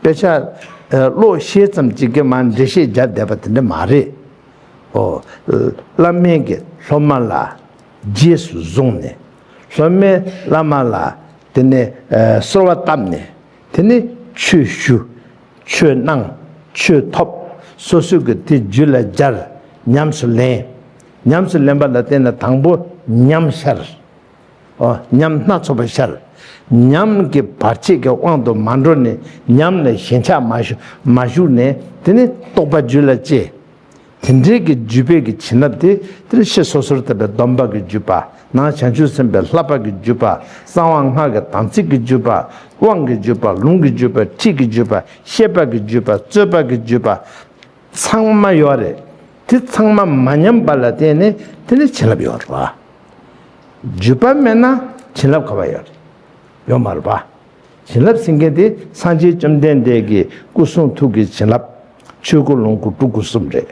དཔེ་ཆ་ཨ། ཀློག་ཤེས་ཙམ་གཅིག་གིས་མར་འགྲེལ་བཤད་རྒྱབ་བསྡད་པ་དེ་འདྲ་མ་རེད། ཨོ། བླ་མའི་གི་སློབ་མ་ལ་རྗེས་སུ་བཟུང་ནས། སློབ་མས་བླ་མ་ལ་དེ་ནས་ཨ། གསོལ་བ་བཏབ་ནས། དེ་ནས་ཆོས་ཞུ། ཆོས་གནང་། ཆོས་ཐོབ། སོ་སོས་གི་དེ་རྒྱུད་ལ་སྦྱར། ཉམས་སུ་ལེན། ཉམས་སུ་ལེན་པ་ལ་བརྟེན་ནས་དང་པོ་ཉམས་ཤར། ཨོ། ཉམས་སྣ་ཚོགས་པ་ཤར། ཉམས་ཀྱི་བར་ཆད་ཀྱི་དབང་དུ་མ་འགྲོ་ནས། ཉམས་ལ་ཞེན་ཆགས་མ་ཞུགས། མ་ཞུགས་ནས་དེ་ནི་རྟོགས་པ་རྒྱུད་ལ་སྐྱེ། དེ་འདྲའི་གི་བརྒྱུད་པའི་གི་བྱིན་རླབས་དེ་དེ་ནི་ཤེས་སོ་སོར་བརྟགས་པའི་སྡོམ་པ་གི་བརྒྱུད་པ། ནང་བྱང་ཆུབ་སེམས་དཔའི་བསླབ་པ་གི་བརྒྱུད་པ། གསང་བ་སྔགས་ཀྱི་དམ་ཚིག་གི་བརྒྱུད་པ། དབང་གི་བརྒྱུད་པ། ལུང་གི་བརྒྱུད་པ། ཁྲིད་ཀྱི་བརྒྱུད་པ། བཤད་པ་གི་བརྒྱུད་པ། རྩོད་པ་གི་བརྒྱུད་པ། ཚང་མ་ཡོད་རེད། དེ་ཚང་མ་མ་ཉམས་པ་ལ་བརྟེན་ནས་དེ་ནི་བྱིན་རླབས་ཡོད་རེད་བ། བརྒྱུད་པ་མེད་ན་བྱིན་རླབས་ག་པར་ཡོད་རེད། ཡོད་མ་རེད་བ། བྱིན་རླབས་ཟེར་མཁན་དེ་སངས་རྒྱས་བཅོམ་ལྡན་འདས་ཀྱི་སྐུ་གསུང་ཐུགས་ཀྱི་བྱིན་རླབས། ཆོས་སྐུ་ལོངས་སྐུ་སྤྲུལ་སྐུ་གསུམ་རེད།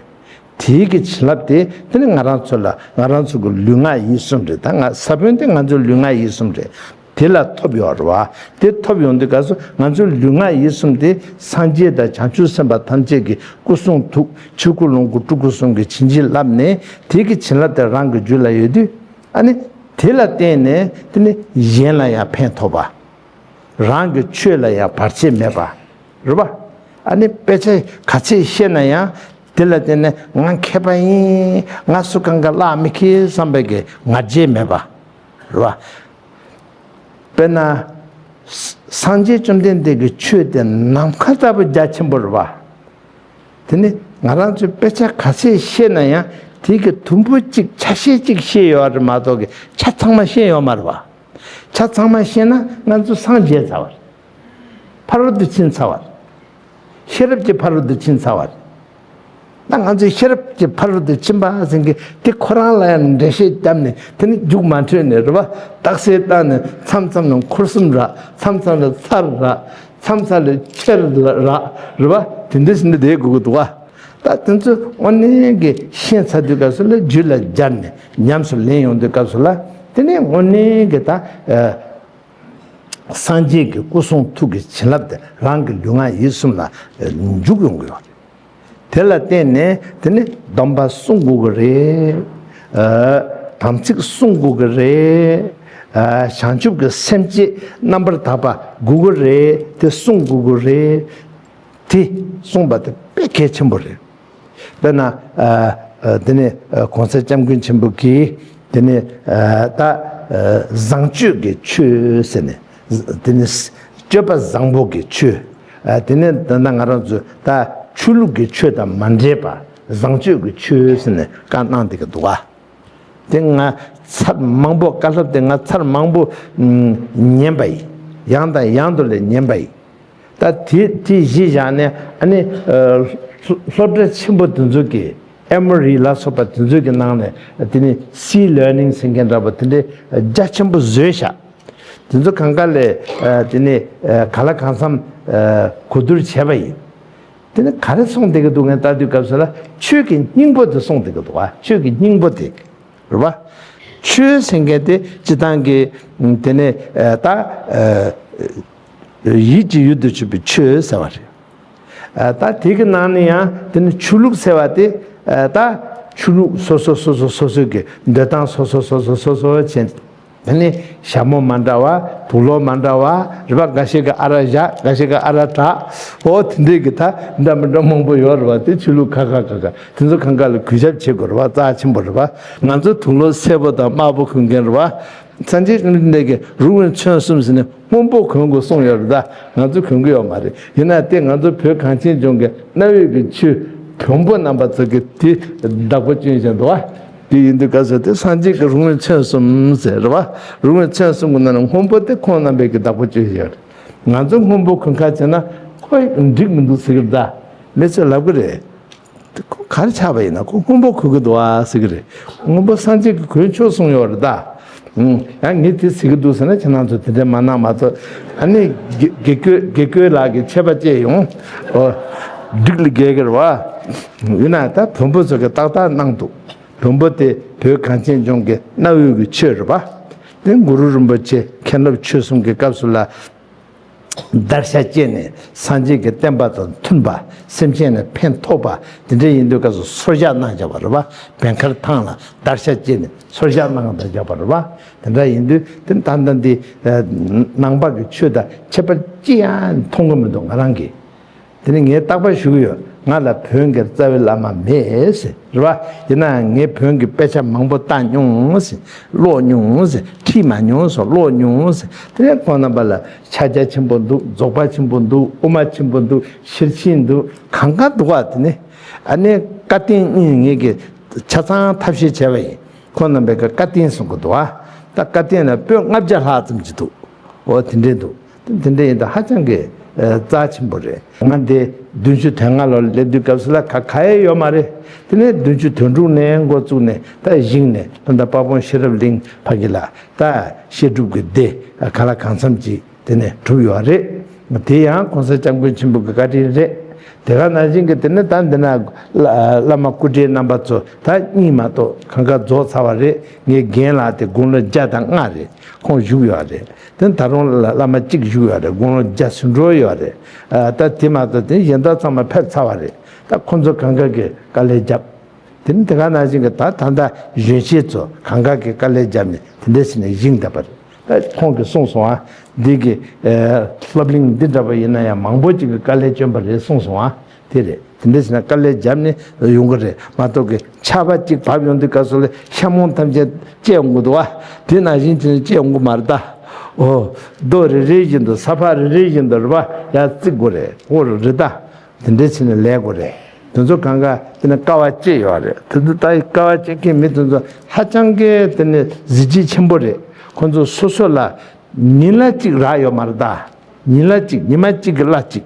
དེའི་གི་བྱིན་རླབས་དེ་དེ་ནི་ང་རང་ཚོ་ལ། ང་རང་ཚོ་གི་ལུས་ངག་ཡིད་གསུམ་རེད། ད་ང་ས་བོན་དེ་ང་ཚོའི་ལུས་ངག་ཡིད་གསུམ་རེད། དེ་ལ་ཐོབ་ཡོད་རེད་བ། དེ་ཐོབ་ཡོང་དུས་སྐབས་སུ་ང་ཚོའི་ལུས་ངག་ཡིད་གསུམ་དེ་སངས་རྒྱས་དང་བྱང་ཆུབ་སེམས་དཔའ་ཐམས་ཅད་ཀྱི་སྐུ་གསུང་ཐུགས། ཆོས་སྐུ་ལོངས་སྐུ་སྤྲུལ་སྐུ་གསུམ་གྱིས་བྱིན་གྱིས་བརླབས་ནས། དེ་གི་བྱིན་རླབས་དེ་རང་གི་རྒྱུད་ལ་ཡོད་དུས། ཨ་ནི་དེ་ལ་བརྟེན་ནས་དེ་ནི་གཞན་ལ་ཡང་ཕན་ཐོགས་པ། རང་གི་ཆོས་ལ་ཡང་བར་ཆད་མེད་པ། རེད་བ། ཨ་ནི་དཔེ་ཆ་ག་ཚད་ཤེས་ན་ཡང་དེ་ལ་བརྟེན་ནས་ང་མཁས་པ་ཡིན། ང་སུ་གང་ག་བརླག་མི་ཁེལ་བསམ་པའི་གི་ང་རྒྱལ་མེད་པ། རེད་བ། དཔེར་ན། ས- སངས་རྒྱས་བཅོམ་ལྡན་འདས་ཀྱི་ཆོས་དེ་ནམ་མཁའ་ལྟ་བུ་རྒྱ་ཆེན་པོ་རེད་བ། དེ་ནི་ང་རང་ཚོས་དཔེ་ཆ་ག་ཚད་ཤེས་ན་ཡང་དེ་གི་དུམ་བུ་གཅིག་ཆ་ཤས་གཅིག་ཤེས་ཡོད་རེད་མ་གཏོགས་གི་ཆ་ཚང་མ་ཤེས་ཡོད་མ་རེད་བ། ཆ་ཚང་མ་ཤེས་ན་ང་ཚོ་སངས་རྒྱས་ཚར་བ་རེད། ཕ་རོལ་ཏུ་ཕྱིན་ཚར་བ་རེད། ཤེས་རབ་ཀྱི་ཕ་རོལ་ཏུ་ཕྱིན་ཚར་བ་རེད། ད་ང་ཚོས་ཤེས་རབ་ཀྱི་ཕ་རོལ་ཏུ་ཕྱིན་པ་ཟེར་མཁན་དེ་ཁོ་རང་ལ་ཡང་འགྲེལ་བཤད་བརྒྱབ་ནས་དེ་ནི་རྒྱུགས་མ་འཕྲོད་ནས་རེད་བ། རྟགས་གསལ་བཏང་ནས་མཚམས་མཚམས་ལ་འཁོར་གསུམ་རག་མཚམས་མཚམས་ལ་ཚར་རག་མཚམས་མཚམས་ལ་ཆེར་རག་རེད་བ། དེ་འདྲ་ཟེར་ནས་བསྡད་དགོས་ཀྱི་འདུག་བ། ད་དེ་ཚོ་དངོས་གནས་ཀྱི་ཤེས་ཚར་དུས་སྐབས་སུ་ལ་རྒྱུད་ལ་སྦྱར་ནས་ཉམས་སུ་ལེན་ཡོང་དུས་སྐབས་སུ་ལ་དེ་ནི་དངོས་གནས་ཀྱི་ད། སངས་རྒྱས་ཀྱི་སྐུ་གསུང་ཐུགས་ཀྱི་བྱིན་རླབས་དེ་རང་གི་ལུས་ངག་ཡིད་གསུམ་ལ་འཇུག་ཡོང་གི་ཡོད་རེད། དེ་ལ་བརྟེན་ནས་དེ་ནི་སྡོམ་པ་བསྲུང་དགོས་ཀྱི་རེད། ཨ། དམ་ཚིག་བསྲུང་དགོས་ཀྱི་རེད། ཨ། བྱང་ཆུབ་ཀྱི་སེམས་བསྐྱེད་རྣམ་པར་དག་པ་དགོས་ཀྱི་རེད། དེ་བསྲུང་དགོས་ཀྱི་རེད། དེ་བསྲུང་བ་དེ་དཔེ་གལ་ཆེན་པོ་རེད། དཔེར་ན། ཨ། ཨ། དེ་ནི་ཨ། གོང་ས་སྐྱབས་མགོན་ཆེན་པོ་གིས་དེ་ནི་ཨ། ད་ཨ། བཟང་སྤྱོད་ཀྱི་ཆོས་ཟེར་ནས་དེ་ནི་ སྤྱོད་པ་བཟང་པོ་གི་ཆོས། ཨ། དེ་ནས་ད་ལྟ་ང་རང་ཚོ་ད་ཆོས་ལུགས་ཀྱི་ཆོས་དང་མ་འདྲེས་པ་བཟང་སྤྱོད་ཀྱི་ཆོས་ཟེར་ནས་བཀའ་གནང་བསྡད་ཀྱི་འདུག་ག། དེ་ང་ཚར་མང་པོ། བཀའ་སློབ་དེ་ང་ཚར་མང་པོ་ཉན་པ་ཡིན། ཡང་དང་ཡང་དུ་ལས་ཉན་པ་ཡིན། ད་དེ་དེ་གཞི་བཞག་ནས། ཨ་ནི། ཨ། སློབ་གྲྭ་ཆེན་པོ་དེ་ཚོ་གི་ཨེ་མོ་རི་ལ་སོགས་པ་དེ་ཚོ་གི་ནང་ནས། དེ་ནི་སི་ལར་ནིང་ཟེར་མཁན་འདྲ་པོ་དེ་འདྲའི་རྒྱ་ཆེན་པོ་བཟོས་བཞག། དེ་ཚོ་གང་ག་ལས། ཨ། དེ་ནི། ཨ། གང་ལ་གང་འཚམ། ཨ། གོ་བསྡུར་བྱས་པ་ཡིན། དེ་ནི་ག་རེ་གསུངས་བསྡད་ཀྱི་འདུག་ངས་ལྟ་དུས་སྐབས་སུ་ལ། ཆོས་ཀྱི་སྙིང་པོ་དེ་གསུངས་བསྡད་ཀྱི་འདུག་ག། ཆོས་ཀྱི་སྙིང་པོ་དེ། རེད་པ། ཆོས་ཟེར་མཁན་དེ་སྤྱིར་བཏང་གི། དེ་ནས། ཨ། ད། ཨ། ཡིད་ཀྱི་ཡུལ་དུ་གྱུར་པའི་ཆོས་ཟེར་བ་རེད། ཨ། ད་དེ་གི་ནང་ནས་ཡང་དེ་ནི་ཆོས་ལུགས་ཟེར་བ་དེ། ཨ། ད་ཆོས་ལུགས་སོ་སོ་སོ་སོ་སོ་སོ་གི་འདོད་སྟངས་སོ་སོ་སོ་སོ་སོ་སོ་བྱས། དེ་ནི་ཞྭ་མོ་མ་འདྲ་བ། དུག་ལོག་མ་འདྲ་བ། རེད་པ། འགའ་ཞིག་གིས་ཨ་རག་བཞག། འགའ་ཞིག་གིས་ཨ་རག་གྲག། འོ་དེ་འདྲའི་གི་ད་འདྲ་མི་འདྲ་མང་པོ་ཡོད་རེད་པ། དེ་ཆོས་ལུགས་ཁ་ཁ་ཁ་ཁ་དེ་ཚོ་གང་ག་ལ་གུས་ཞབས་བྱེད་དགོས་རེད་པ། རྩ་ཆེན་པོ་རེད་པ། ང་ཚོ་དུག་ལོག་སེར་པོ་དང་དམར་པོ་གོན་མཁན་རེད་པ། སངས་རྒྱས་བཅོམ་ལྡན་འདས་ཀྱིས་རུ་ངན་ཚོན་གསུམ་ཟེར་ནས་སྔོན་པོ་གོན་དགོས་གསུངས་ཡོད་རེད། ད་ང་ཚོ་གོན་གི་ཡོད་མ་རེད། ཡིན་ན་དེ་ང་ཚོ་བོད་གངས་ཅན་ལྗོངས་ཀྱི་གནའ་བོའི་གི་ཆོས་བོན་པོ་རྣམ་པ་ཚོ་གིས་དེ་བདག་པོ་བསྐྱོན་བཞིན་འདུག་པ། དེ་ཡིན་དུས་སྐབས་སུ་དེ་སངས་རྒྱས་ཀྱི་རུ་ངན་ཚོན་གསུམ་ཟེར་རེད་པ། རུ་ངན་ཚོན་གསུམ་གྱི་ནང་ནས་སྔོན་པོ་དེ་ཁོང་རྣམ་པས་ཀྱི་བདག་པོ་བསྐྱོན་བཞིན་ཡོད་རེད། ང་ཚོ་སྔོན་པོ་གོན་ཁ་བྱས་ན་ཁོ་འགྲིག་མི་འདུག་ཟེར་གི་རེད། ད་མི་ཚོས་ལབ་གི་རེད། དེ་ཁོ་ག་རེ་ཆགས་པ་ཡིན་ན། ཁོ་སྔོན་པོ་གོན་གི་འདུག་ཨ་ཟེར་གི་རེད། སྔོན་པོ་སངས་རྒྱས་ཀྱིས་གོན་ཆོག་གསུངས་ཡོད་རེད་ད། ཨུམ། ཡང་ངས་དེ་ཟེར་གི་འདུག་ཟེར་ན་ཁྱེད་རང་ཚོ་དེ་འདྲ་མ་གནང་མ་གཏོགས། ཨ་ནི་དགེ་དགེ་བསྐོས་དགེ་བསྐོས་ལགས་ཀྱིས་ཆད་པ་བཅད་ཡོང་། ཨོ། འགྲིག་ལ་རྒྱལ་གི་རེད་པ། ཡིན་ན་ད་བོན་པོ་ཚོ་གིས་ཏག་ཏག་གནང་འདུག། བོན་པོ་དེ་བོད་གངས་ཅན་ལྗོངས་ཀྱི་གནའ་བོའི་གི་ཆོས་རེད་པ། དེ་གུ་རུ་རིན་པོ་ཆེ་མཁན་སློབ་ཆོས་གསུམ་གྱི་སྐབས་སུ་ལ། བརྡར་ཤ་བཅད་ནས་སངས་རྒྱས་ཀྱི་བསྟན་པ་དང་མཐུན་པ། སེམས་ཅན་ལ་ཕན་ཐོགས་པ་དེ་འདྲ་ཡིན་དུས་སྐབས་སུ་སོར་བཞག་གནང་བཞག་པ་རེད་པ། བན་དཀར་ཐང་ལ་བརྡར་ཤ་བཅད་ནས་སོར་བཞག་གནང་དང་བཞག་པ་རེད་པ། དེ་འདྲ་ཡིན་དུས་དེ་ད་ལྟ་འདི་ནང་པ་གི་ཆོས་དང་ཁྱད་པར་ཅི་ཡང་མཐོང་གི་མི་འདུག་ང་རང་གིས། དེ་ནི་ངས་རྟག་པར་ཞུ་གི་ཡོད། ང་ལ་བོན་གྱི་རྩ་བའི་བླ་མ་མེད་ཟེར་རེད་པ། ཡིན་ནའང་ངས་བོན་གྱི་དཔེ་ཆ་མང་པོ་བལྟ་མྱོང་ཟེར། ཀློག་མྱོང་ཟེར། ཁྲིད་མ་མྱོང་སོ། ཀློག་མྱོང་ཟེར། དེ་ནས་ཁོང་རྣམ་པ་ལ་ཕྱག་རྒྱ་ཆེན་པོ་འདུག། རྫོགས་པ་ཆེན་པོ་འདུག། དབུ་མ་ཆེན་པོ་འདུག། ཤེར་ཕྱིན་འདུག། གང་ག་འདུག་པ། དེ་ནས་ཨ་ནི་བཀའ་བསྟན་གཉིས་ངེད་ཀྱིས་ཆ་ཚང་ཐབས་ཤེས་བྱས་པ་ཡིན། ཁོང་རྣམ་པས་ཀྱི་བཀའ་བསྟན་གསུང་གི་འདུག་པ། ད་བཀའ་བསྟན་ལ་པོད་ལྔ་བརྒྱ་ལྷག་ཙམ་ཅིག་འདུག། འོ་དེ་འདྲས་འདུག། དེ་འདྲ་ཡིན་དུས་ཧ་ཅང་གི་ཨ་རྩ་ཆེན་པོ་རེད། ང་འདི་བདུན་ཅུ་དོན་ལྔ་ལོར་སླེབས་དུས་སྐབས་སུ་ལ་ག་ག་ཡེ་ཡོད་མ་རེད། དེ་ནས་བདུན་ཅུ་དོན་དྲུག་ནས་འགོ་བཙུགས་ནས་ད་གཞུང་ནས་ད་ལྟ་དཔལ་སྤུངས་ཤེས་རབ་གླིང་ཕ་གི་ལ་ད་བཤད་སྒྲུབ་ཀྱི་སྡེ་ག་ལ་གང་འཚམ་ཅིག་དེ་ནས་གྲུབ་ཡོད་རེད། དེ་ཡང་གོང་ས་སྐྱབས་མགོན་ཆེན་པོ་གི་བཀའ་དྲིན་རེད། དེ་ག་ནང་བཞིན་གྱི་དེ་ནས་ད་འདི་ན་བླ་བླ་མ་སྐུ་བགྲེས་རྣམ་པ་ཚོ་ད་གཉིས་མ་གཏོགས་གང་ག་རྫོགས་ཚར་བ་རེད། ངའི་རྒན་ལགས་དེ་དགུང་ལོ་བརྒྱ་དང་ལྔ་རེད། ཁོང་བཞུགས་ཡོད་རེད། དེ་ད་རུང་ལ་བླ་མ་གཅིག་བཞུགས་ཡོད་རེད། དགུང་ལོ་བརྒྱ་ཟིན་འགྲོ་ཡོད་རེད། ཨ་ད་དེ་མ་གཏོགས་དེ་གཞན་དག་ཚང་མ་ཕེབས་ཚར་བ་རེད། ད་ཁོང་ཚོ་གང་ག་གིས་དཀའ་ལས་བརྒྱབ། དེ་ནི་དེ་ག་ནང་བཞིན་གྱི་ད་ད་ལྟ་གཞོན་སྐྱེས་ཚོ་གང་ག་གིས་དཀའ་ལས་བརྒྱབ་ནས་དེ་འདྲ་བྱས་ནས་བཞེངས་བསྡད་པ་རེད། ད་ཁོང་གིས་གསུངས་སོང་ཨ། འདི་གི་ཨ་སློབ་གླིང་འདི་འདྲ་པ་ཡིན་ན་ཡང་མང་པོ་ཅིག་གིས་དཀའ་ལས་བསྐྱོན་པ་རེད་གསུངས་སོང་ཨ། དེ་རེད། དེ་འདྲ་བྱས་ན་དཀའ་ལས་བརྒྱབ་ནས་ཡོང་གི་རེད་མ་གཏོགས་གི་ཆར་པ་གཅིག་བབས་ཡོང་དུས་སྐབས་སུ་ལ་ཤ་མོང་ཐམས་ཅད་བཅད་ཡོང་གི་འདུག་བ། དེ་ནང་བཞིན་བྱས་ནས་བཅད་ཡོང་གི་མ་རེད་ད། ཨོ། རྡོ་རེ་རེ་བཞིན་དུ་ས་ཕག་རེ་རེ་བཞིན་དུ་རེད་པ། ཡར་བརྩིགས་དགོས་རེད། ཨོ་རེད་ད། དེ་འདྲ་བྱས་ནས་ལས་དགོས་རེད། དེ་ཚོ་གང་ག་དེ་ནས་དཀའ་བ་སྤྱད་ཡོད་རེད། དེ་ཚོ་ད་དཀའ་བ་སྤྱད་མཁན་མི་དེ་ཚོ་ཧ་ཅང་གི་དེ་ནས་གཟི་བརྗིད་ཆེན་པོ་རེད། ཁོ་ཚོ་སོ་སོ་ལ་ཉིན་གླ་གཅིག་རག་ཡོད་མ་རེད་ད། ཉིན་གླ་གཅིག་ཉི་མ་གཅིག་གི་གླ་གཅིག།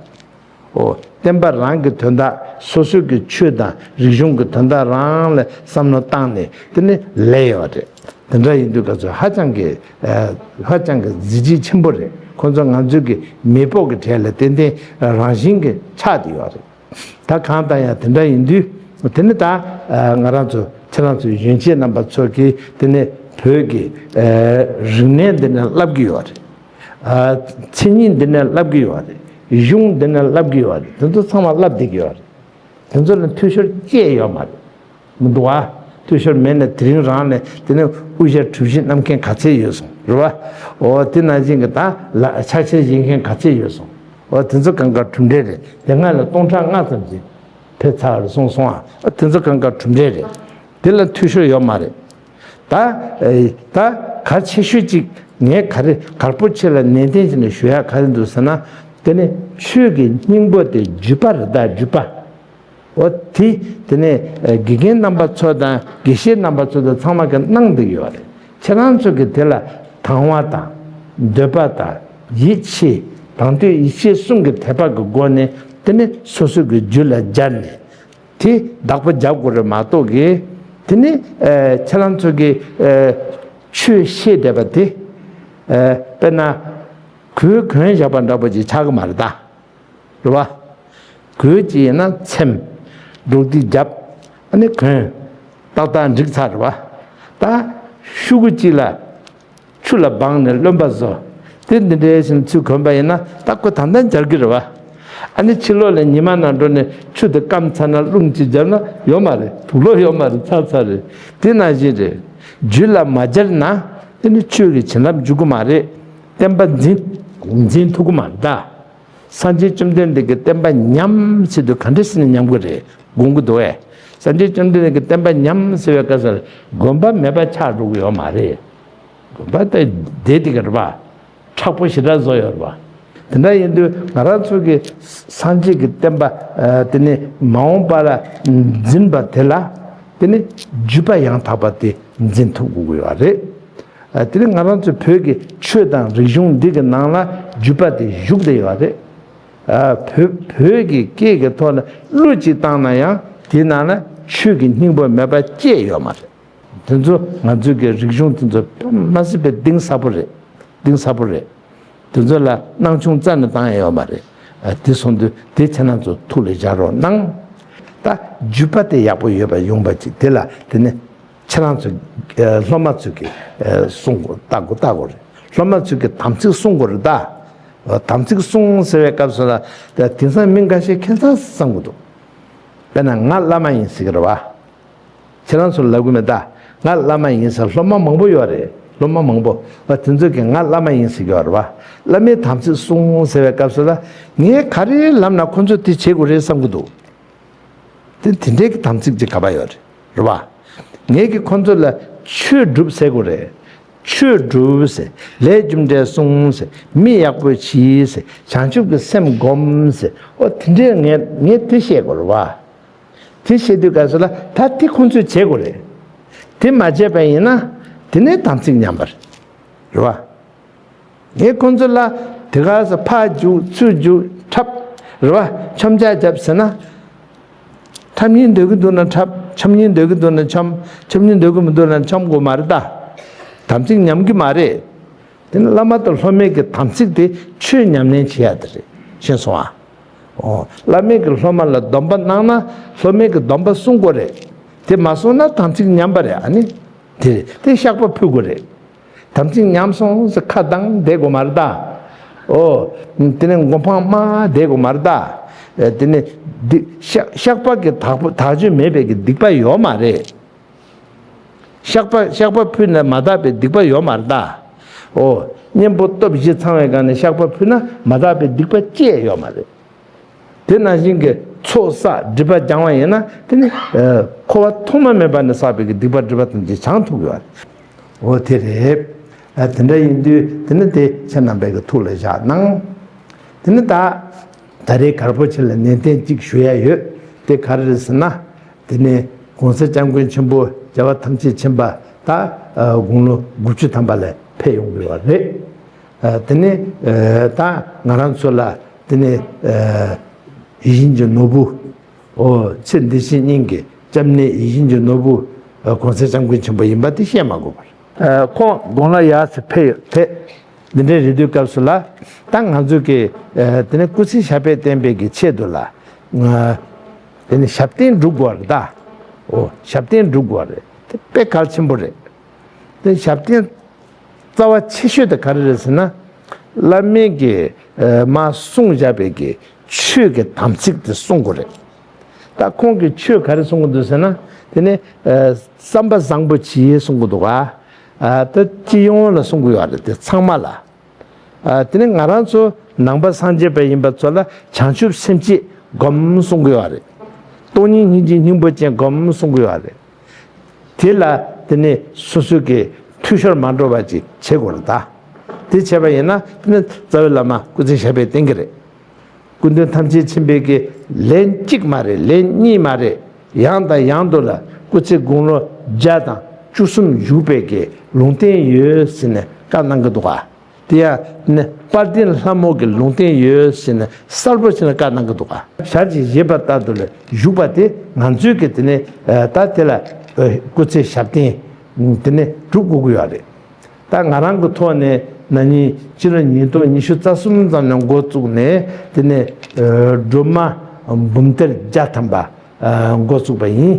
ཨོ། བསྟན་པ་རང་གི་དོན་དག་སོ་སོ་གི་ཆོས་དང་རིག་གཞུང་གི་དོན་དག་རང་ལ་བསམ་བློ་བཏང་ནས་དེ་ནས་ལས་ཡོད་རེད། དེ་འདྲ་ཡིན་དུས་སྐབས་སུ་ཧ་ཅང་གི་ཨ་ཧ་ཅང་གི་གཟི་བརྗིད་ཆེན་པོ་རེད། ཁོ་ཚོ་ང་ཚོའི་གི་མེས་པོ་གི་གྲས་ལ་ཏན་ཏན་རང་བཞིན་གྱི་ཆགས་བསྡད་ཡོད་རེད། ད་གང་ལྟར་ཡང་དེ་འདྲ་ཡིན་དུས་དེ་ནི་ད་ཨ་ང་རང་ཚོ་ཁྱེད་རང་ཚོའི་གཞོན་སྐྱེས་རྣམ་པ་ཚོ་གིས་དེ་ནས་བོད་ཀྱི་ཨ་རིག་གནས་འདི་ནས་བསླབ་ཀྱི་ཡོད་རེད། ཨ་མཚན་ཉིད་འདི་ནས་བསླབ་ཀྱི་ཡོད་རེད། གཞུང་འདི་ནས་བསླབ་ཀྱི་ཡོད་རེད། དེ་ཚོ་ཚང་མ་བསླབ་བསྡད་ཀྱི་ཡོད་རེད། དེ་ཚོ་ལ་འཐུས་ཤོར་ཅི་ཡང་ཡོད་མ་རེད། མི་འདུག་ཨ། འཐུས་ཤོར་མེད་ནས་དེ་རིང་རང་ནས་དེ་ནས་དབུ་ཞྭ་གྲུ་བཞི་བསྣམས་མཁན་ག་ཚད་ཡོད་སོང་རེད་བ། འོ་དེ་ནང་བཞིན་གྱི་ད་ལ་ཕྱག་འཁྱེར་བཞེས་མཁན་ག་ཚད་ཡོད་སོང་། འོ་དེ་ཚོ་གང་ག་གྲུབ་འབྲས་རེད། དེ་སྔ་ལ་སྟོང་ཕྲག་ལྔ་ཙམ་ཞིག་ཕེབས་ཚར་བ་རེད་གསུངས་སོང་ཨ། འོ་དེ་ཚོ་གང་ག་གྲུབ་འབྲས་རེད། དེ་ལ་འཐུས་ཤོར་ཡོད་མ་རེད། ད་ཨེ་ད་ གལ་ཆེ་ཤོས་གཅིག་ངས་ག་རེ་གལ་པོ་ཆེ་ལ་ནན་ཏན་བྱས་ནས་ཞུ་ཡག་ག་རེ་འདུག་ཟེར་ན། དེ་ནི་ཆོས་ཀྱི་སྙིང་པོ་དེ་བརྒྱུད་པ་རེད་ད། བརྒྱུད་པ། འོ་དེ། དེ་ནས་ཨ་དགེ་རྒན་རྣམ་པ་ཚོ་དང་དགེ་བཤེས་རྣམ་པ་ཚོ་དང་ཚང་མ་གིས་གནང་བསྡད་ཡོད་རེད། ཁྱེད་རང་ཚོ་གིས་དེ་ལ་དང་བ་དང་འདོད་པ་དང་ཡིད་ཆེས། དང་འདོད་ཡིད་ཆེས་གསུམ་གྱི་དད་པ་གི་སྒོ་ནས། དེ་ནས་སོ་སོ་གི་རྒྱུད་ལ་སྦྱར་ནས་དེ་བདག་པོ་རྒྱབ་དགོས་རེད་མ་གཏོགས་གི། དེ་ནས་ཨ་ཁྱེད་རང་ཚོ་གིས་ཨ་ཆོས་བཤད་བསྡད་པ་དེ། ཨ་དཔེར་ན་གོས་གོན་བཞག་པ་འདྲ་པོ་ཅིག་ཆགས་ཀྱི་མ་རེད་ད། རེད་བ། གོས་ཅིག་ཡིན་ན་ཚེམ། སྒྲོག་སྟེ་རྒྱབ། ཨ་ནི་གོན། ཏག་ཏག་འགྲིག་ཚར་རེད་བ། ད་ཤོག་གུ་གཅིག་ལ་ཆུ་ལ་སྦངས་ནས་རློན་པ་བཟོ། དེ་འདི་འདྲའི་བཞིན་ཚུར་གོན་པ་ཡིན་ན། ད་ཁོ་ད་ལྟ་འཇར་གི་རེད་བ། ཨ་ནི་ཕྱི་ལོགས་ལ་ཉི་མ་ནང་འགྲོ་ནས་ཆུ་དེ་སྐམ་ཚར་ན་རླུང་གཅིག་རྒྱབ་ན་ཡོད་མ་རེད། དུག་ལོག་ཡོད་མ་རེད། ཚར་ཚར་རེད། དེ་ནང་བཞིན་རེད། རྒྱུད་ལ་མ་སྦྱར་ན། དེ་ནི་ཆོས་ཀྱི་བྱིན་རླབས་འཇུག་གི་མ་རེད། བསྟན་པ་འཛིན། འཛིན་ཐུབ་ཀྱི་མ་རེད་ད། སངས་རྒྱས་བཅོམ་ལྡན་འདས་ཀྱིས་བསྟན་པ་ཉམས་ཟེར་དུས་ག་འདྲ་ཟེར་ནས་ཉམས་ཀྱི་རེད། དགོངས་ཀྱི་འདུག་བས། སངས་རྒྱས་བཅོམ་ལྡན་འདས་ཀྱིས་བསྟན་པ་ཉམས་ཟེར་བའི་སྐབས་སུ་དགོན་པ་མེད་པ་ཆགས་འགྲོ་གི་ཡོད་མ་རེད། དགོན་པ་དེ་བསྡད་དེ་གི་རེད་པ། མཁྲེགས་པོ་ཞེ་དྲག་བཟོ་ཡོད་རེད་པ། དེ་འདྲ་ཡིན་དུས་ང་རང་ཚོ་གི་སངས་རྒྱས་ཀྱི་བསྟན་པ། ཨ་དེ་ནི་མ་འོངས་པ་ལ་འཛིན་པ་དེ་ལ། དེ་ནི་བརྒྱུད་པ་ཡང་དག་པ་དེ་འཛིན་ཐུབ་དགོས་ཀྱི་ཡོད་རེད། ཨ་དེ་རིང་ང་རང་ཚོའི་བོད་ཀྱི་ཆོས་དང་རིག་གཞུང་འདི་གི་ནང་ལ་བརྒྱུད་པ་དེ་བཞུགས་བསྡད་ཡོད་རེད། ཨ་བོད་བོད་ཀྱི་སྐད་ཀྱི་ཐོག་ལ་གླུ་གཅིག་བཏང་ན་ཡང་དེའི་ནང་ལ་ཆོས་ཀྱི་སྙིང་པོ་མེད་པ་ཅི་ཡང་ཡོད་མ་རེད། དེ་ཚོ་ང་ཚོའི་གི་རིག་གཞུང་དེ་ཚོ་མ་སྲིད་པའི་གཏིང་ཟབ་པོ་རེད། གཏིང་ཟབ་པོ་རེད། དེ་ཚོ་ལ་སྣང་ཆུང་རྩ་ནས་བཏང་ཡ་ཡོད་མ་རེད། ཨ་དེ་སོང་དུས་དེ་ཁྱེད་རང་ཚོ་ཐུགས་ལ་བཞག་རོགས་གནང་། ད་བརྒྱུད་པ་དེ་ཡག་པོ་ཡོད་པ་ཡོང་པ་ཅིག་དེ་ལ་དེ་ནི། ཁྱེད་རང་ཚོ་ཨ་སློབ་མ་ཚོས་ཀྱི་ཨ་གསུང་དགོས། ལྟ་དགོས་ལྟ་དགོས་རེད། སློབ་མ་ཚོས་ཀྱི་དམ་ཚིག་སྲུང་དགོས་རེད་ད། ཨ་དམ་ཚིག་སྲུང་ཟེར་བའི་སྐབས་སུ་ལ་ད་དེང་སང་མི་འགའ་ཤས་ཁྱད་མཚར་བསམ་གྱི་འདུག་དཔེར་ན་ང་བླ་མ་ཡིན་ཟེར་གྱི་རེད་བ། ཁྱེད་རང་ཚོ་ལབ་གི་མེད་ད། ང་བླ་མ་ཡིན་ཟེར་སློབ་མ་མང་པོ་ཡོད་རེད། སློབ་མ་མང་པོ། ཨ་དེ་ཚོས་ཀྱི་ང་བླ་མ་ཡིན་ཟེར་གྱི་ཡོད་རེད་བ། བླ་མའི་དམ་ཚིག་སྲུང་ཟེར་བའི་སྐབས་སུ་ལ་ངས་ག་རེ་ལབ་ན་ཁོ་ཚོས་དེ་བྱེད་དགོས་རེད་བསམ་གྱི་འདུག་དེ་དེ་འདྲའི་གི་དམ་ཚིག་ཅིག་ག་པར་ཡོད་རེད། རེད་བ། ངས་ཀྱི་ཁོ་ཚོ་ལ་ཆོས་སྒྲུབ་ཟེར་དགོས་རེད། ཆོས་སྒྲུབ་ཟེར། ལས་རྒྱུ་འབྲས་སྲུང་ཟེར། མི་ཡག་པོ་གྱིས་ཟེར། བྱང་ཆུབ་ཀྱི་སེམས་སྒོམ་ཟེར། ཨོ་དེ་འདྲའི་ངས་ངས་དེ་བཤད་དགོས་རེད་བ། དེ་བཤད་དུས་སྐབས་སུ་ལ་ད་དེ་ཁོ་ཚོས་བྱེད་དགོས་རེད། དེ་མ་བྱས་པ་ཡིན་ན་དེ་ནས་དམ་ཚིག་ཉམས་པ་རེད། རེད་བ། ངས་ཁོང་ཚོ་ལ་དེ་ག་ས་ཕར་རྒྱུག་ཚུར་རྒྱུག་འཁྲབ། རེད་བ། འཆམ་ཆག་རྒྱབ་ཟེར་ན། འཁྲབ་སྙིང་འདོད་ཀྱི་འདུག་ན་འཁྲབ། འཆམ་སྙིང་འདོད་ཀྱི་འདུག་ན་འཆམ། འཆམ་སྙིང་འདོད་ཀྱི་མི་འདུག་ན་འཆམ་དགོས་མ་རེད་ད། དམ་ཚིག་ཉམས་ཀྱི་མ་རེད། དེ་ནི་བླ་མ་དང་སློབ་མའི་གི་དམ་ཚིག་དེ་ཆོས་ཉམས་ལེན་བྱེད་ཡ་དེ་རེད། ཤེས་སོང་ཨ། ཨོ། བླ་མས་ཀྱི་སློབ་མ་ལ་སྡོམ་པ་གནང་ན་སློབ་མས་ཀྱི་སྡོམ་པ་སྲུང་དགོས་རེད། དེ་མ་སྲུང་ན་དམ་ཚིག་ཉམས་པ་རེད། ཨ་ནི། དེ་རེད། དེ་བཤགས་པ་ཕུལ་དགོས་རེད། དམ་ཚིག་ཉམས་སོང་ཟེར་ཁ་གདངས་བསྡད་དགོས་མ་རེད་ད། ཨོ། དེ་ནས་མགོ་འཕང་དམའ་བསྡད་དགོས་མ་རེད་ད། དེ་ནས་འདི་བཤགས་བཤགས་པ་གི་དག་པོ་དག་བཅོས་མེད་པའི་གི་སྡིག་པ་ཡོད་མ་རེད། བཤགས་པ་བཤགས་པ་ཕུལ་ནས་མ་དག་པའི་སྡིག་པ་ཡོད་མ་རེད་ད། ཨོ། གཉེན་པོ་སྟོབས་བཞི་ཚང་བའི་སྒང་ནས་བཤགས་པ་ཕུལ་ན་མ་དག་པའི་སྡིག་པ་ཅི་ཡང་ཡོད་མ་རེད། དེ་ནང་བཞིན་གྱི་ཚོགས་བསགས་སྒྲིབ་པ་སྦྱང་བ་ཡིན་ན་དེ་ནི་ཨ་འཁོར་བ་ཐོག་མ་མེད་པ་ནས་བསགས་པའི་གི་སྡིག་པ་སྒྲིབ་པ་ཐམས་ཅད་བྱང་ཐུབ་ཀྱི་ཡོད་རེད། འོ་དེ་རེད། ཨ་དེ་འདྲ་ཡིན་དུས་དེ་ནི་དེ་ཁྱེད་རྣམ་པས་གི་ཐུགས་ལ་བཞག་གནང་། དེ་ནི་ད་ད་རེས་གལ་པོ་ཆེ་ལ་ནན་ཏན་གཅིག་ཞུ་ཡ་ཡོད། དེ་ག་རེ་རེད་ཟེར་ན། དེ་ནས་གོང་ས་སྐྱབས་མགོན་ཆེན་པོ་རྒྱལ་བ་ཐམས་ཅད་མཁྱེན་པ་ད་དགུང་ལོ་དགུ་བཅུ་ཐམ་པ་ལ་ཕེབས་ཡོང་དགོས་པ་རེད། དེ་ནས་ད་ང་རང་ཚོ་ལ་དེ་ནས་ཡིད་བཞིན་གྱི་ནོར་བུ། ཨོ་ཚེ་འདི་ཕྱི་གཉིས་ཀྱི་སྐྱབས་གནས་ཡིད་བཞིན་གྱི་ནོར་བུ་གོང་ས་སྐྱབས་མགོན་ཆེན་པོ་ཡིན་པ་དེ་བཤད་མ་དགོས་པར། ཁོང་དགུང་ལོ་ཡར་ཚེ་ཕེབས་ཡོད་དེ། འདི་འདྲའི་རེད་དུས་སྐབས་སུ་ལ་ད་ང་ཚོ་གི་དེ་ནས་སྐུ་ཚེ་ཞབས་པད་བརྟན་པའི་གི་ཆེད་དུ་ལ་དེ་ནས་ཞབས་བརྟན་སྒྲུབ་དགོས་རེད་ད། ཨོ་ཞབས་བརྟན་སྒྲུབ་དགོས་རེད། དེ་དཔེ་གལ་ཆེན་པོ་རེད། དེ་ཞབས་བརྟན་རྩ་བ་ཆེ་ཤོས་དེ་ག་རེ་རེད་ཟེར་ན། བླ་མས་ཀྱི་མ་གསུངས་བཞག་པའི་གི་ཆོས་ཀྱི་དམ་ཚིག་དེ་སྲུང་དགོས་རེད། ད་ཁོང་གིས་ཆོས་ག་རེ་གསུང་གི་འདུག་ཟེར་ན། དེ་ནི་བསམ་པ་བཟང་པོ་གྱིས་གསུང་གི་འདུག་ག་ད་སྤྱི་ཡོངས་ལ་གསུང་གི་ཡོད་རེད། དེ་ཚང་མ་ལ། དེ་ནི་ང་རང་ཚོ་ནང་པ་སངས་རྒྱས་པ་ཡིན་པ་ཚོ་ལ་བྱང་ཆུབ་སེམས་བསྐྱེད་སྒོམ་གསུང་གི་ཡོད་རེད། སྟོང་ཉིད་སྙིང་རྗེའི་སྙིང་པོ་ཅན་སྒོམ་གསུང་གི་ཡོད་རེད། དེ་ལ་དེ་ནི་སོ་སོ་གི་ འཐུས་ཤོར་མ་འགྲོ་བ་ཅིག་བྱེད་དགོས་རེད་ད། དེ་བྱས་པ་ཡིན་ན་དེ་ནི་རྩ་བའི་བླ་མ་སྐུ་ཚེ་ཞབས་པད་བརྟན་གྱི་རེད། སྐུ་མདུན་ཐམས་ཅད་མཁྱེན་པའི་གི་ལན་གཅིག་མ་རེད། ལན་གཉིས་མ་རེད། ཡང་དང་ཡང་དུ་ལ་སྐུ་ཚེ་དགུང་ལོ་བརྒྱ་དང་བཅུ་གསུམ་བཞུགས་པའི་གི་ལུང་བསྟན་ཡོད་ཟེར་ནས་བཀའ་གནང་གི་འདུག་ག། དེ་ཡང་ནི་དཔལ་ལྡན་ལྷ་མོ་གི་ལུང་བསྟན་ཡོད་ཟེར་ནས་གསལ་པོ་བྱས་ནས་བཀའ་གནང་གི་འདུག་ག། ཞལ་གྱིས་བཞེས་པ་ལྟར་དུ་ལ་བཞུགས་པ་དེ་ང་ཚོའི་གི་དེ་ནས་ད་དེ་ལ་སྐུ་ཚེ་ཞབས་བརྟན་དེ་ནས་སྒྲུབ་དགོས་ཀྱི་ཡོད་རེད། ད་ང་རང་གི་ཐོག་ནས་ན་ནིང་སྤྱི་ལོ་ཉིས་སྟོང་ཉི་ཤུ་རྩ་གསུམ་ཙམ་ནས་འགོ་བཙུགས་ནས་དེ་ནས་སྒྲོལ་མ་འབུམ་གཏེར་བརྒྱ་ཐམ་པ་འགོ་བཙུགས་པ་ཡིན།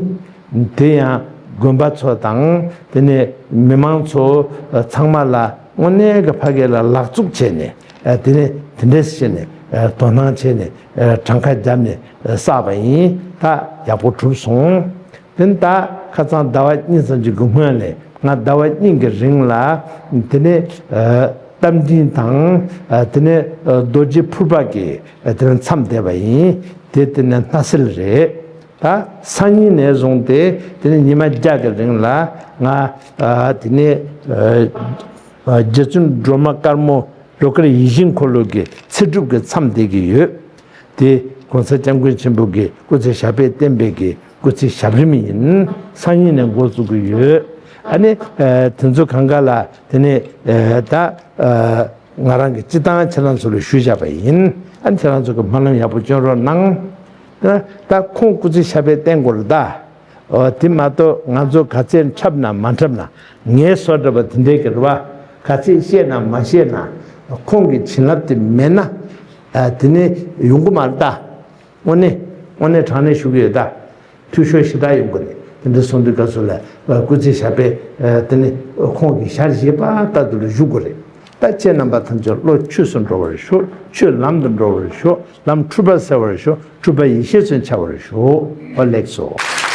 དེ་ཡང་དགོན་པ་ཚོ་དང་དེ་ནས་མི་མང་ཚོ་ཚང་མ་ལ་དངོས་གནས་ཀྱི་ཕ་གི་ལ་ལག་བཙུགས་བྱས་ནས་དེ་ནས་དེ་འདྲས་བྱས་ནས་དོ་སྣང་བྱས་ནས་གྲངས་ཀ་བརྒྱབ་ནས་བསགས་པ་ཡིན། ད་ཡག་པོ་གྲུབ་སོང་། དེ་ནས་ད་ཁ་སང་ཟླ་བ་གཉིས་ཙམ་གྱི་སྔོན་ལས་ང་ཟླ་བ་གཉིས་ཀྱི་རིང་ལ་དེ་ནས་རྟ་མགྲིན་དང་དེ་ནས་རྡོ་རྗེ་ཕུར་པ་གི་དེ་ནས་མཚམས་བསྡད་པ་ཡིན། དེ་དེ་ནས་སྣ་སེལ་རེད། ད་སང་ཉིན་ནས་བཟུང་སྟེ་དེ་ནས་ཉི་མ་བརྒྱ་གི་རིང་ལ་ང་དེ་ནས་རྗེ་བཙུན་སྒྲོལ་མ་དཀར་མོ་ལྷོ་ཁར་ཡིད་བཞིན་འཁོར་ལོ་གི་ཚེ་སྒྲུབ་ཀྱི་མཚམས་བསྡད་ཀྱི་ཡོད། དེ་༸གོང་ས་༸སྐྱབས་མགོན་ཆེན་པོ་གི་སྐུ་ཚེ་ཞབས་པད་བརྟན་པའི་གི་སྐུ་ཚེ་ཞབས་རིམ་ཡིན། སང་ཉིན་ནས་འགོ་བཙུགས་ཀྱི་ཡོད། ཨ་ནི་དེ་ཚོ་གང་ག་ལ་དེ་ནས་ད་ང་རང་གི་སྤྱི་བཏང་ཁྱེད་རང་ཚོ་ལ་ཞུས་བཞག་པ་ཡིན། ཨ་ནི་ཁྱེད་རང་ཚོ་གི་སྨོན་ལམ་ཡག་པོ་སྐྱོན་རོགས་གནང་། ད་ད་ཁོང་སྐུ་ཚེ་ཞབས་པད་བརྟན་དགོས་རེད་ད། འོ་དེ་མ་གཏོགས་ང་ཚོ་ག་ཚད་འཁྲབ་ན་མ་འཁྲབ་ན་ངའི་བཟོ་འདྲ་བ་དེ་འདྲའི་གི་རེད་བ། ག་ཚད་བཤད་ན་མ་བཤད་ན་ཁོང་གི་བྱིན་རླབས་དེ་མེད་ན་ཨ་དེ་ནས་ཡོང་གི་མ་རེད་ད། དངོས་གནས་དངོས་གནས་དྲང་གནས་ཞུ་གི་ཡོད་ད། འཐུས་ཤོར་ཞེ་དྲག་ཡོང་གི་རེད། དེ་འདྲ་སོང་དུས་སྐབས་སུ་ལ་སྐུ་ཚེ་ཞབས་པད་དེ་ནས་ཁོང་གི་ཞལ་བཞེས་པ་ལྟར་དུ་ལ་བཞུགས་དགོས་རེད། ད་ཁྱེད་རྣམ་པ་ཐམས་ཅད་བློ་ཆོས་སུ་འགྲོ་བར་ཤོག་ཆོས་ལམ་དུ་འགྲོ་བར་ཤོག་ལམ་འཁྲུལ་པ་སེལ་བར་ཤོག་སྤྲུལ་པ་ཡེ་ཤེས་སུ་འཆར་བར་ཤོག་ཨོ་ལེགས་སོ།